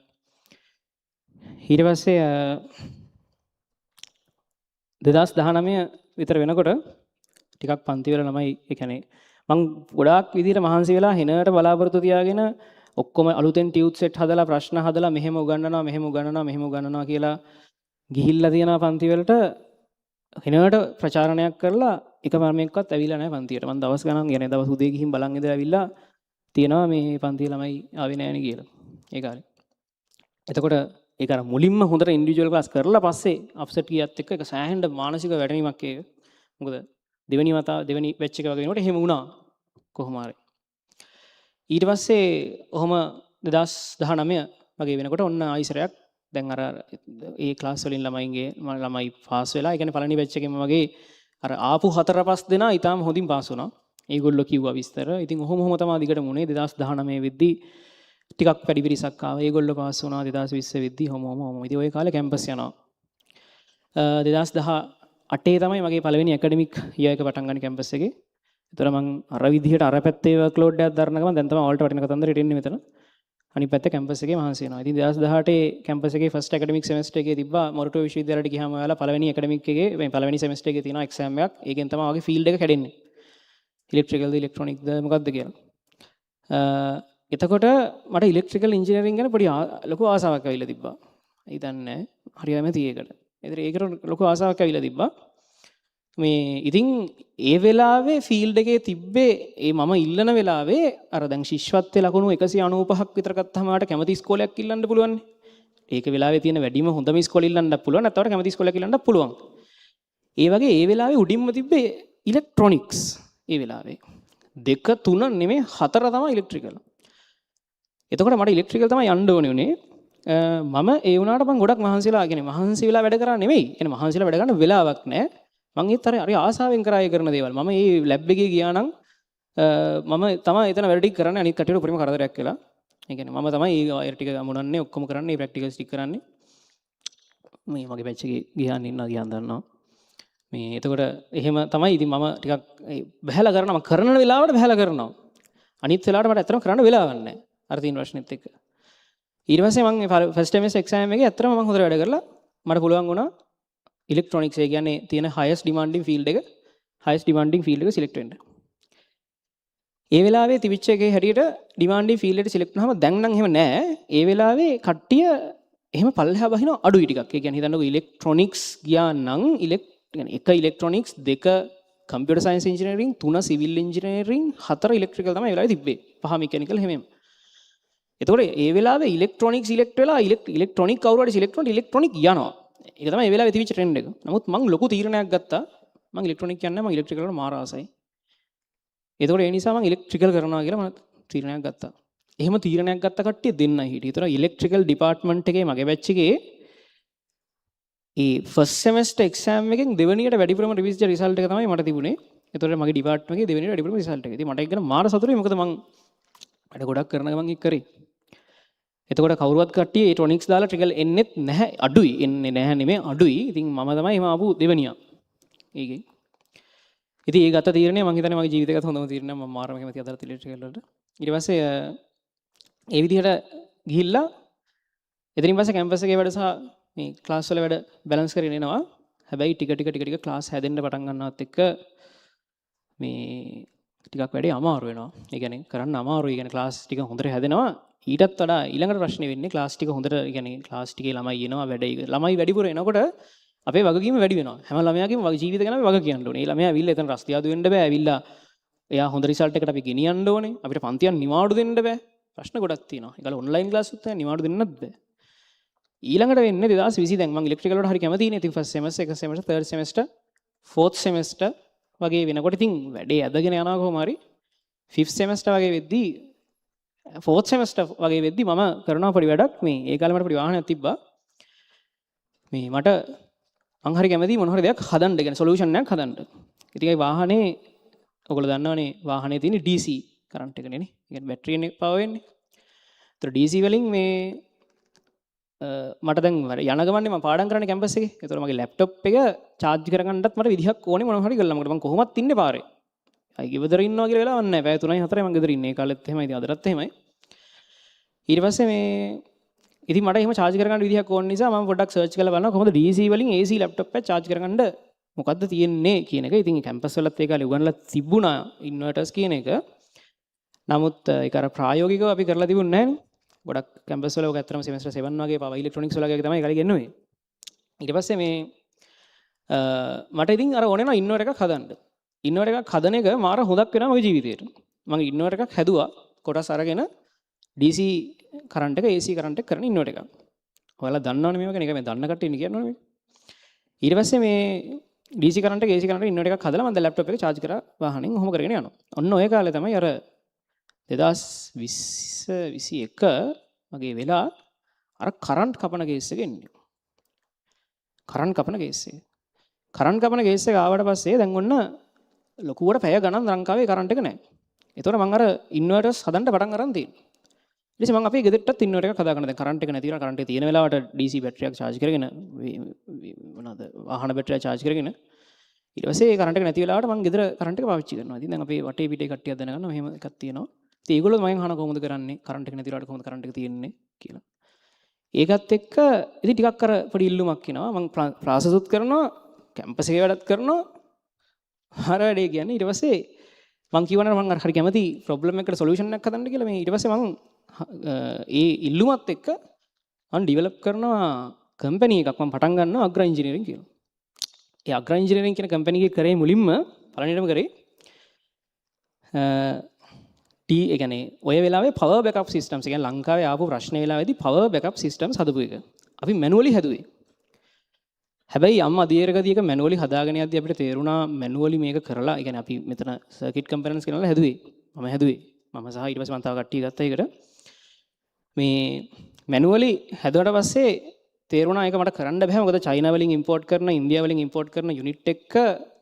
ඊට පස්සේ 2019 විතර වෙනකොට ටිකක් පන්ති වල ළමයි ඒ කියන්නේ මං ගොඩාක් විදිහට මහන්සි වෙලා හෙනට බලාපොරොත්තු තියාගෙන ඔක්කොම අලුතෙන් ටියුට් සෙට් හදලා ප්‍රශ්න හදලා මෙහෙම උගන්වනවා මෙහෙම උගන්වනවා මෙහෙම උගන්වනවා කියලා ගිහිල්ලා තියෙනවා පන්ති වලට හෙනට ප්‍රචාරණයක් කරලා එක ළමයෙක්වත් ඇවිල්ලා නැහැ පන්තියට. මං දවස් ගණන් කියන්නේ දවස් උදේ ගිහින් බලන් ඉඳලා ඇවිල්ලා තියෙනවා මේ පන්ති ළමයි ආවේ නෑනේ කියලා ඒ කාලේ. එතකොට ඒක අර මුලින්ම හොඳට ඉන්ඩිවිජුවල් ක්ලාස් කරලා පස්සේ අප්සෙට් ගියත් එක්ක ඒක සෑහෙන්න මානසික වැටීමක් ඒක. මොකද දෙවෙනි වතාව දෙවෙනි බැච් එක වගේ වෙනකොට එහෙම වුණා කොහොම හරි. ඊට පස්සේ ඔහොම 2019 වගේ වෙනකොට ඔන්න ආයිසරයක් දැන් අර ඒ ක්ලාස් වලින් ළමයින්ගේ ළමයි පාස් වෙලා, ඒ කියන්නේ පළවෙනි බැච් එකේම වගේ අර ආපු 4-5 දෙනා ඊටාම හොඳින් පාස් වුණා. ඒගොල්ලෝ කිව්වා විස්තර. ඉතින් ඔහොම ඔහොම තමයි දිගටම වුණේ. 2019 වෙද්දී ටිකක් වැඩි පිරිසක් ආවා. ඒගොල්ලෝ පාස් වුණා. 2020 වෙද්දී ඔහොම ඔහොම ඔහොම. ඉතින් ඔය කාලේ කැම්පස් යනවා. 2018 තමයි මගේ පළවෙනි ඇකඩමික් ඉයර් එක පටන් ගන්න කැම්පස් එකේ. ඒතර මං අර විදිහට අර පැත්තේ වර්ක්ලෝඩ් එකක් දරන ගමන් දැන් තමයි ඔයාලට වටින කතන්දරෙට එන්නේ මෙතන. අනිත් පැත්ත කැම්පස් එකේ මහන්සි වෙනවා. ඉතින් 2018 කැම්පස් එකේ ෆස්ට් ඇකඩමික් සෙමෙස්ටර් එකේ තිබ්බා මොරටුව විශ්වවිද්‍යාලයට ගියාම ඔයාලා පළවෙනි ඇකඩමික් එකේ මේ පළවෙනි සෙමෙස්ටර් එකේ තියෙනවා එක්සෑම් එකක්. ඒකෙන් තමයි ඔයාගේ ෆීල්ඩ් එක කැඩෙන්නේ. ඉලෙක්ට්‍රිකල්ද ඉලෙක්ට්‍රොනික්ද මොකද්ද කියලා. එතකොට මට ඉලෙක්ට්‍රිකල් ඉංජිනේරින් ගැන පොඩි ලොකු ආසාවක් ඇවිල්ලා තිබ්බා. හිතන්නේ හරියම ඇති ඒකට. ඒතර ඒකට ලොකු ආසාවක් ඇවිල්ලා තිබ්බා. මේ ඉතින් ඒ වෙලාවේ ෆීල්ඩ් එකේ තිබ්බේ ඒ මම ඉල්ලන වෙලාවේ අර දැන් ශිෂ්‍යත්වයේ ලකුණු 195ක් විතර ගත්තාම ඔයාලට කැමති ඉස්කෝලයක් ඉල්ලන්න පුළුවන්. ඒක වෙලාවේ තියෙන වැඩිම හොඳම ඉස්කෝලේ ඉල්ලන්නත් පුළුවන්. නැත්නම් ඔයාලට කැමති ඉස්කෝලයක් ඉල්ලන්නත් පුළුවන්. ඒ වගේ ඒ වෙලාවේ උඩින්ම තිබ්බේ ඉලෙක්ට්‍රොනික්ස්. ඒ වෙලාවේ 2 3 නෙමෙයි 4 තමයි ඉලෙක්ට්‍රිකල්. එතකොට මට ඉලෙක්ට්‍රිකල් තමයි යන්න ඕනේ උනේ. මම ඒ වුණාට මං ගොඩක් මහන්සිලා, කියන්නේ මහන්සි වෙලා වැඩ කරා නෙමෙයි. කියන්නේ මහන්සිලා වැඩ කරන්න වෙලාවක් නෑ. මං ඒත් අර ආසාවෙන් කරා ඒ කරන දේවල්. මම මේ ලැබ් එකේ ගියා නම් මම තමයි එතන වැඩ ටික කරන්නේ. අනිත් කට්ටියට උපරිම කරදරයක් වෙලා. ඒ කියන්නේ මම තමයි ඒ වයර් ටික අමුණන්නේ, ඔක්කොම කරන්නේ, මේ ප්‍රැක්ටිකල්ස් ටික කරන්නේ. මේ මගේ බැච් එකේ ගියාන් ඉන්නවා ගියාන් දන්නවා. මේ එතකොට එහෙම තමයි. ඉතින් මම ටිකක් බහැලා කරනවා. මම කරන වෙලාවට බහැලා කරනවා. අනිත් වෙලාවට මට ඇත්තටම කරන්න වෙලාවක් නෑ. අර තියෙන ප්‍රශ්නෙත් එක්ක. ඊට පස්සේ මං ෆස්ට් සෙමෙස්ටර් එක්සෑම් එකේ ඇත්තටම මං හොඳට වැඩ කරලා මට පුළුවන් වුණා ඉලෙක්ට්‍රොනික්ස්, ඒ කියන්නේ තියෙන හයස්ට් ඩිමාන්ඩින් ෆීල්ඩ් එක, හයස්ට් ඩිමාන්ඩින් ෆීල්ඩ් එක සිලෙක්ට් වෙන්න. ඒ වෙලාවේ තිබිච්ච එකේ හැටියට ඩිමාන්ඩින් ෆීල්ඩ් එකට සිලෙක්ට් වුණාම දැන් නම් එහෙම නෑ. ඒ වෙලාවේ කට්ටිය එහෙම පල්ලෙහා බහිනවා අඩුයි ටිකක්. ඒ කියන්නේ හිතන්නකෝ ඉලෙක්ට්‍රොනික්ස් ගියා නම් කියන්නේ 1 electronics, 2 computer science engineering, 3 civil engineering, 4 electrical තමයි ඒ වෙලාවේ තිබ්බේ. 5 මෙකැනිකල් එහෙම එහෙම. එතකොට ඒ වෙලාවේ ඉලෙක්ට්‍රොනික්ස් සිලෙක්ට් වෙලා ඉලෙක්ට්‍රොනික් කවුරු හරි සිලෙක්ට් වුණොත් ඉලෙක්ට්‍රොනික් යනවා. ඒක තමයි ඒ වෙලාවේ තිබිච්ච ට්‍රෙන්ඩ් එක. නමුත් මං ලොකු තීරණයක් ගත්තා. මං ඉලෙක්ට්‍රොනික් යන්නේ නැහැ, මං ඉලෙක්ට්‍රිකල් වලට මාර ආසයි. එතකොට ඒ නිසා මං ඉලෙක්ට්‍රිකල් කරනවා කියලා මම තීරණයක් ගත්තා. එහෙම තීරණයක් ගත්ත කට්ටිය දෙන්නයි හිටියේ. ඒතර ඉලෙක්ට්‍රිකල් ඩිපාර්ට්මන්ට් එකේ මගේ බැච් එකේ ඒ ෆස්ට් සෙමෙස්ටර් එක්සෑම් එකෙන් දෙවෙනියට වැඩිපුරම රිවිසිච්ච රිසල්ට් එක තමයි මට තිබුණේ. ඒතකොට මගේ ඩිපාර්ට්මන්ට් එකේ දෙවෙනියට වැඩිපුරම රිසල්ට් එක. ඉතින් මට ඒක ගැන මාර සතුටුයි. මොකද මං වැඩ ගොඩක් කරන ගමන් ඒක කරේ. එතකොට කවුරුවත් කට්ටිය ඒ ටොනික්ස් දාලා ට්‍රිකල් එන්නෙත් නැහැ, අඩුයි. එන්නේ නැහැ නෙමෙයි, අඩුයි. ඉතින් මම තමයි එහෙම ආපු දෙවෙනියා. ඒකෙන්. ඉතින් ඒ ගත තීරණය මං හිතන්නේ මගේ ජීවිතේකත් හොඳම තීරණයක්. මම මාරම කැමතියි අදටත් ඉලෙක්ට්‍රිකල් වලට. ඊට පස්සේ ඒ විදිහට ගිහිල්ලා එතනින් පස්සේ කැම්පස් එකේ වැඩ සහ මේ ක්ලාස් වල වැඩ බැලන්ස් කරගෙන එනවා. හැබැයි ටික ටික ටික ටික ක්ලාස් හැදෙන්න පටන් ගන්නවත් එක්ක මේ ටිකක් වැඩේ අමාරු වෙනවා. ඒ කියන්නේ කරන්න අමාරුයි. ඒ කියන්නේ ක්ලාස් ටික හොඳට හැදෙනවා. ඊටත් වඩා ඊළඟට ප්‍රශ්නේ වෙන්නේ ක්ලාස් ටික හොඳට, ඒ කියන්නේ ක්ලාස් ටිකේ ළමයි එනවා, වැඩ ළමයි වැඩිපුර එනකොට අපේ වගකීම වැඩි වෙනවා. හැම ළමයාගේම ජීවිත ගැන අපි වග කියන්න ඕනේ. ඒ ළමයා ඇවිල්ලා එතන රස්තියාදු වෙන්න බෑ. ඇවිල්ලා එයා හොඳ රිසල්ට් එකට අපි ගෙනියන්න ඕනේ. අපිට පන්තියක් නිවාඩු දෙන්න බෑ. ප්‍රශ්න ගොඩක් තියෙනවා. ඒකල ඔන්ලයින් ක්ලාස් උත් නැහැ, නිවාඩු දෙන්නත් බෑ. ඊළඟට වෙන්නේ 2020 දැන් මං ඉලෙක්ට්‍රිකල් වලට හරි කැමතිනේ. ඉතින් ෆස්ට් සෙමෙස්ටර්, එක semester, third semester, fourth semester වගේ වෙනකොට ඉතින් වැඩේ ඇදගෙන යනවා කොහොම හරි. ෆිෆ්ත් සෙමෙස්ටර් වගේ වෙද්දී, ෆෝර්ත් සෙමෙස්ටර් වගේ වෙද්දී මම කරනවා පොඩි වැඩක්. මේ ඒ කාලේ මට පොඩි වාහනයක් තිබ්බා. මේ මට මං හරි කැමතියි මොන හරි දෙයක් හදන්න, ඒ කියන්නේ සොලියුෂන් එකක් හදන්න. ඉතින් ඒ වාහනේ ඔයගොල්ලෝ දන්නවනේ වාහනේ තියෙන DC current එකනේ නේ. ඒ කියන්නේ බැටරියෙන් පවර් වෙන්නේ. ඒතර DC වලින් මේ මට දැන් යන ගමන්නේ මම පාඩම් කරන්නේ කැම්පස් එකේ. ඒතර මගේ ලැප්ටොප් එක චාර්ජ් කරගන්නත් මට විදිහක් ඕනේ මොනවා හරි කරලා. මොකද මං කොහොමත් ඉන්නේ පාරේ. අය ගෙදර ඉන්නවා කියලා වෙලාවක් නැහැ. පැය 3යි 4යි මං ගෙදර ඉන්නේ. ඒ කාලෙත් එහෙමයි. ඉතින් අදටත් එහෙමයි. ඊට පස්සේ මේ ඉතින් මට එහෙම චාර්ජ් කරගන්න විදිහක් ඕන නිසා මම පොඩ්ඩක් සර්ච් කරලා බලනවා කොහොමද DC වලින් AC laptop එක චාර්ජ් කරගන්න මොකද්ද තියෙන්නේ කියන එක. ඉතින් කැම්පස් වලත් ඒ කාලේ උගන්ලා තිබුණා ඉන්වර්ටර්ස් කියන එක. නමුත් ඒක අර ප්‍රායෝගිකව අපි කරලා තිබුණේ නැහැ නේ. ගොඩක් කැම්පස් වල ඔක ඇත්තටම සෙමෙස්ටර් 7 වගේ පවර් ඉලෙක්ට්‍රොනික්ස් වල වගේ තමයි ඒ කාලේ ගෙන්නුවේ. ඊට පස්සේ මේ මට ඉතින් අර ඕනේ නම් ඉන්වර්ටර් එකක් හදන්න. ඉන්වර්ටර් එකක් හදන එක මාර හොඳක් වෙනවා මගේ ජීවිතේට. මම ඉන්වර්ටර් එකක් හැදුවා කොටස් අරගෙන DC current එක AC current එක කරන ඉන්වර්ටර් එකක්. ඔයාලා දන්නවනේ මේවා ගැන. ඒක මේ දන්න කට්ටිය ඉන්නේ කියන්න ඕනේ මේක. ඊට පස්සේ මේ DC current එක AC current එක ඉන්වර්ටර් එකක් හදලා මම දැන් ලැප්ටොප් එක චාර්ජ් කරා වාහනෙන් ඔහොම කරගෙන යනවා. ඔන්න ඔය කාලේ තමයි අර 2020 21 වගේ වෙලා අර කරන්ට් කපන කේස් එක එන්නේ. කරන්ට් කපන කේස් එක. කරන්ට් කපන කේස් එක ආවට පස්සේ දැන් ඔන්න ලොකුවට පැය ගණන් ලංකාවේ කරන්ට් එක නැහැ. ඒතකොට මං අර ඉන්වර්ටර්ස් හදන්න පටන් අරන් තියෙනවා. ඊට පස්සේ මං අපේ ගෙදරටත් ඉන්වර්ටර් එකක් හදාගන්න. දැන් කරන්ට් එක නැති වෙලා කරන්ට් එක තියෙන වෙලාවට DC බැටරියක් චාර්ජ් කරගෙන, මොනවාද, වාහන බැටරියක් චාර්ජ් කරගෙන, ඊට පස්සේ ඒ කරන්ට් එක නැති වෙලාවට මං ගෙදර කරන්ට් එක පාවිච්චි කරනවා. ඉතින් දැන් අපේ වටේ පිටේ කට්ටියක් දැනගන්නවා මෙහෙම එකක් තියෙනවා. ඉතින් ඒගොල්ලෝ මගෙන් අහනවා කොහොමද කරන්නේ, කරන්ට් එක නැති වෙලාවට කොහොමද කරන්ට් එක තියෙන්නේ කියලා. ඒකත් එක්ක ඉතින් ටිකක් අර පොඩි ඉල්ලුමක් එනවා. මං ක්ලාසස් උත් කරනවා, කැම්පස් එකේ වැඩත් කරනවා. හර වැඩේ කියන්නේ. ඊට පස්සේ මං කිව්වනේ මං අර හරි කැමති ප්‍රොබ්ලම් එකකට සොලියුෂන් එකක් හදන්න කියලා. මේ ඊට පස්සේ මං ඒ ඉල්ලුමත් එක්ක මං ඩිවෙලොප් කරනවා කම්පැනි එකක්. මං පටන් ගන්නවා අග්‍රා ඉන්ජිනියරින් කියලා. ඒ අග්‍රා ඉන්ජිනියරින් කියන කම්පැනි එකේ කරේ මුලින්ම පළවෙනිටම කරේ ටී, ඒ කියන්නේ ඔය වෙලාවේ පවර් බෑකප් සිස්ටම්ස්, ඒ කියන්නේ ලංකාවේ ආපු ප්‍රශ්න වෙලාවේදී පවර් බෑකප් සිස්ටම්ස් හදපු එක. අපි මැනුවලි හැදුවේ. හැබැයි යම් අධීරකදී එක මැනුවලි හදාගෙන යද්දී අපිට තේරුණා මැනුවලි මේක කරලා, ඒ කියන්නේ අපි මෙතන සර්කිට් කම්පොනන්ට්ස් ගෙනල්ලා හැදුවේ. මම හැදුවේ. මම සහ ඊට පස්සේ මම තව කට්ටිය ගත්තා ඒකට. මේ මැනුවලි හැදුවට පස්සේ තේරුණා ඒක මට කරන්න බෑ, මොකද චයිනා වලින් ඉම්පෝට් කරන, ඉන්දියා වලින් ඉම්පෝට් කරන යුනිට් එක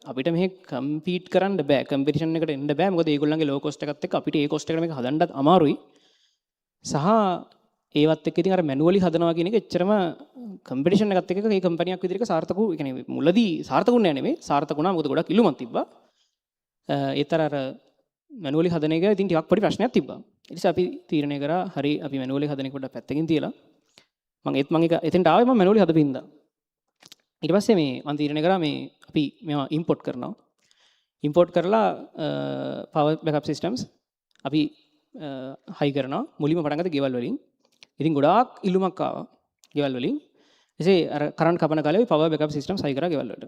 අපිට මෙහෙ කම්පීට් කරන්න බෑ, කම්පිටිෂන් එකට එන්න බෑ, මොකද ඒගොල්ලන්ගේ ලෝ කොස්ට් එකත් එක්ක අපිට ඒ කොස්ට් එකට මේක හදන්නත් අමාරුයි. සහ ඒවත් එක්ක ඉතින් අර මැනුවලි හදනවා කියන එක එච්චරම කම්පිටිෂන් එකත් එක්ක ඒ කම්පැනියක් විදිහට සාර්ථක වූ, ඒ කියන්නේ මුලදී සාර්ථක වුණේ නෑ නෙමෙයි, සාර්ථක වුණා, මොකද ගොඩක් ඉල්ලුමක් තිබ්බා. ඒත් අර අර මැනුවලි හදන එක ඉතින් ටිකක් පොඩි ප්‍රශ්නයක් තිබ්බා. ඊට පස්සේ අපි තීරණය කරා හරි, අපි මැනුවලි හදන එක පොඩ්ඩක් පැත්තකින් තියලා, මං ඒත් මං ඒක එතෙන්ට ආවේ මං මැනුවලි හදපු හින්දා. ඊට පස්සේ මේ මං තීරණය කරා මේ අපි මේවා ඉම්පෝට් කරනවා. ඉම්පෝට් කරලා පවර් බෑකප් සිස්ටම්ස් අපි හයි කරනවා. මුලින්ම පටන් ගත්තේ ගෙවල් වලින්. ඉතින් ගොඩාක් ඉල්ලුමක් ආවා ගෙවල් වලින්. එසේ අර කරන්ට් කපන කාලේ අපි පවර් බෑකප් සිස්ටම්ස් හයි කරා ගෙවල් වලට.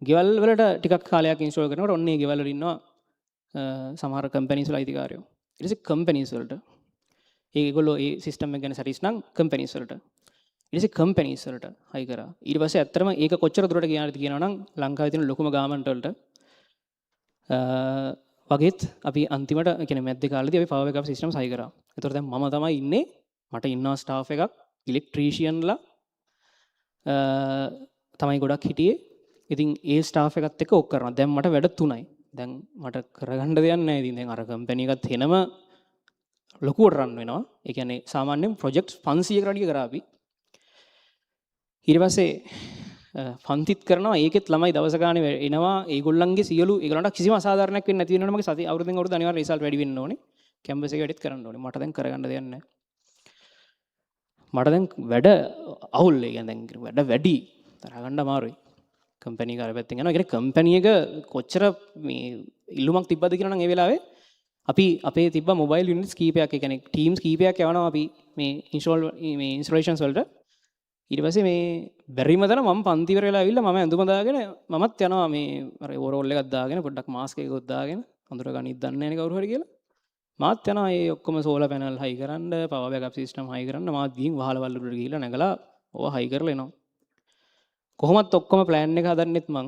ගෙවල් වලට ටිකක් කාලයක් ඉන්ස්ටෝල් කරනකොට ඔන්න ඒ ගෙවල් වල ඉන්නවා සමහර කම්පැනිස් වල අයිතිකාරයෝ. ඊට පස්සේ කම්පැනිස් වලට ඒගොල්ලෝ ඒ සිස්ටම් එක ගැන සැටිස් නම් කම්පැනිස් වලට, ඊට පස්සේ කම්පැනිස් වලට හයි කරා. ඊට පස්සේ ඇත්තටම ඒක කොච්චර දුරට ගියාද කියනවා නම් ලංකාවේ තියෙන ලොකුම ගාමන්ට් වලට වගේත් අපි අන්තිමට, ඒ කියන්නේ මැද්ද කාලේදී අපි පවර් බෑකප් සිස්ටම්ස් හයි කරා. ඒතකොට දැන් මම තමයි ඉන්නේ, මට ඉන්නවා ස්ටාෆ් එකක්, ඉලෙක්ට්‍රීෂියන්ලා තමයි ගොඩක් හිටියේ. ඉතින් ඒ ස්ටාෆ් එකත් එක්ක ඔක් කරනවා. දැන් මට වැඩ තුනයි. දැන් මට කරගන්න දෙයක් නැහැ. ඉතින් දැන් අර කම්පැනි එකත් එනම ලොකුවට රන් වෙනවා. ඒ කියන්නේ සාමාන්‍යයෙන් ප්‍රොජෙක්ට්ස් 500කට වැඩිය කරා අපි. ඊට පස්සේ පන්තිත් කරනවා. ඒකෙත් ළමයි දවස ගානේ එනවා. ඒගොල්ලන්ගේ සියලු ඒගොල්ලන්ට කිසිම අසාධාරණයක් වෙන්නේ නැති වෙනවනේ. මගේ සති අවුරුද්දෙන් අවුරුද්ද අනිවාර්ය රිසල්ට් වැඩි වෙන්න ඕනේ. කැම්පස් එකේ වැඩිත් කරන්න ඕනේ. මට දැන් කරගන්න දෙයක් නැහැ. මට දැන් වැඩ අවුල්. ඒ කියන්නේ දැන් වැඩ වැඩි. තරහ ගන්න අමාරුයි. කම්පැනි එක අර පැත්තෙන් යනවා. ඒ කියන්නේ කම්පැනි එක කොච්චර මේ ඉල්ලුමක් තිබ්බද කියලා නම් ඒ වෙලාවේ අපි අපේ තිබ්බ මොබයිල් යුනිට්ස් කීපයක්, ඒ කියන්නේ ටීම්ස් කීපයක් යවනවා අපි මේ ඉන්ස්ටෝල් මේ ඉන්ස්ටලේෂන්ස් වලට. ඊට පස්සේ මේ බැරිම තැන මම පන්ති ඉවර වෙලා ඇවිල්ලා මම ඇඳුම දාගෙන මමත් යනවා මේ අර ඕවරෝල් එකක් දාගෙන, පොඩ්ඩක් මාස්ක් එකකුත් දාගෙන, අඳුර ගනිත් දන්නේ නැහැ නේ කවුරු හරි කියලා. මාත් යනවා ඒ ඔක්කොම සෝලර් පැනල් හයි කරන්න, පවර් බෑකප් සිස්ටම් හයි කරන්න. මාත් ගිහින් වහලවල් උඩට ගිහිල්ලා නැගලා ඕවා හයි කරලා එනවා. කොහොමත් ඔක්කොම ප්ලෑන් එක හදන්නෙත් මං.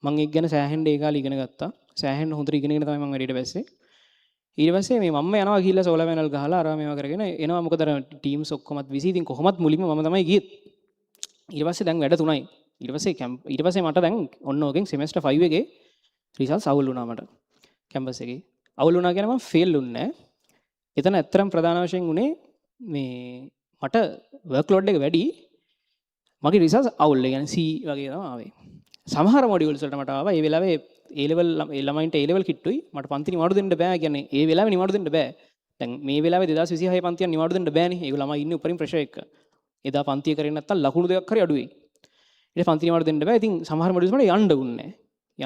මං ඒක ගැන සෑහෙන්න ඒ කාලේ ඉගෙන ගත්තා. සෑහෙන්න හොඳට ඉගෙනගෙන තමයි මං වැඩේට බැස්සේ. ඊට පස්සේ මේ මම්ම යනවා ගිහිල්ලා සෝලර් පැනල් ගහලා අරවා මේවා කරගෙන එනවා. මොකද අර ටීම්ස් ඔක්කොමත් බිසි. ඉතින් කොහොමත් මුලින්ම මම තමයි ගියෙත්. ඊට පස්සේ දැන් වැඩ තුනයි. ඊට පස්සේ ඊට පස්සේ මට දැන් ඔන්න ඕකෙන් සෙමෙස්ටර් 5 එකේ රිසල්ට්ස් අවුල් වුණා මට. කැම්පස් එකේ. අවුල් වුණා කියන්නේ මම ෆේල් වුණේ නෑ. එතන ඇත්තටම ප්‍රධාන වශයෙන් උනේ මේ මට වර්ක් ලෝඩ් එක වැඩි. මගේ රිසල්ට්ස් අවුල්. ඒ කියන්නේ C වගේ තමයි ආවේ. සමහර මොඩියුල්ස් වලට මට ආවා ඒ වෙලාවේ ඒ ලෙවල් ඒ ළමයින්ට ඒ ලෙවල් කිට්ටුයි. මට පන්ති නිවාඩු දෙන්න බෑ. කියන්නේ ඒ වෙලාවේ නිවාඩු දෙන්න බෑ. දැන් මේ වෙලාවේ 2026 පන්තියක් නිවාඩු දෙන්න බෑනේ. ඒක ළමයි ඉන්නේ උපරිම ප්‍රෙෂර් එක. එදා පන්තිය කරේ නැත්තම් ලකුණු දෙකක් හරි අඩු වෙයි. ඊට පන්ති නිවාඩු දෙන්න බෑ. ඉතින් සමහර මොඩියුල්ස් මට යන්න උන්නේ නෑ.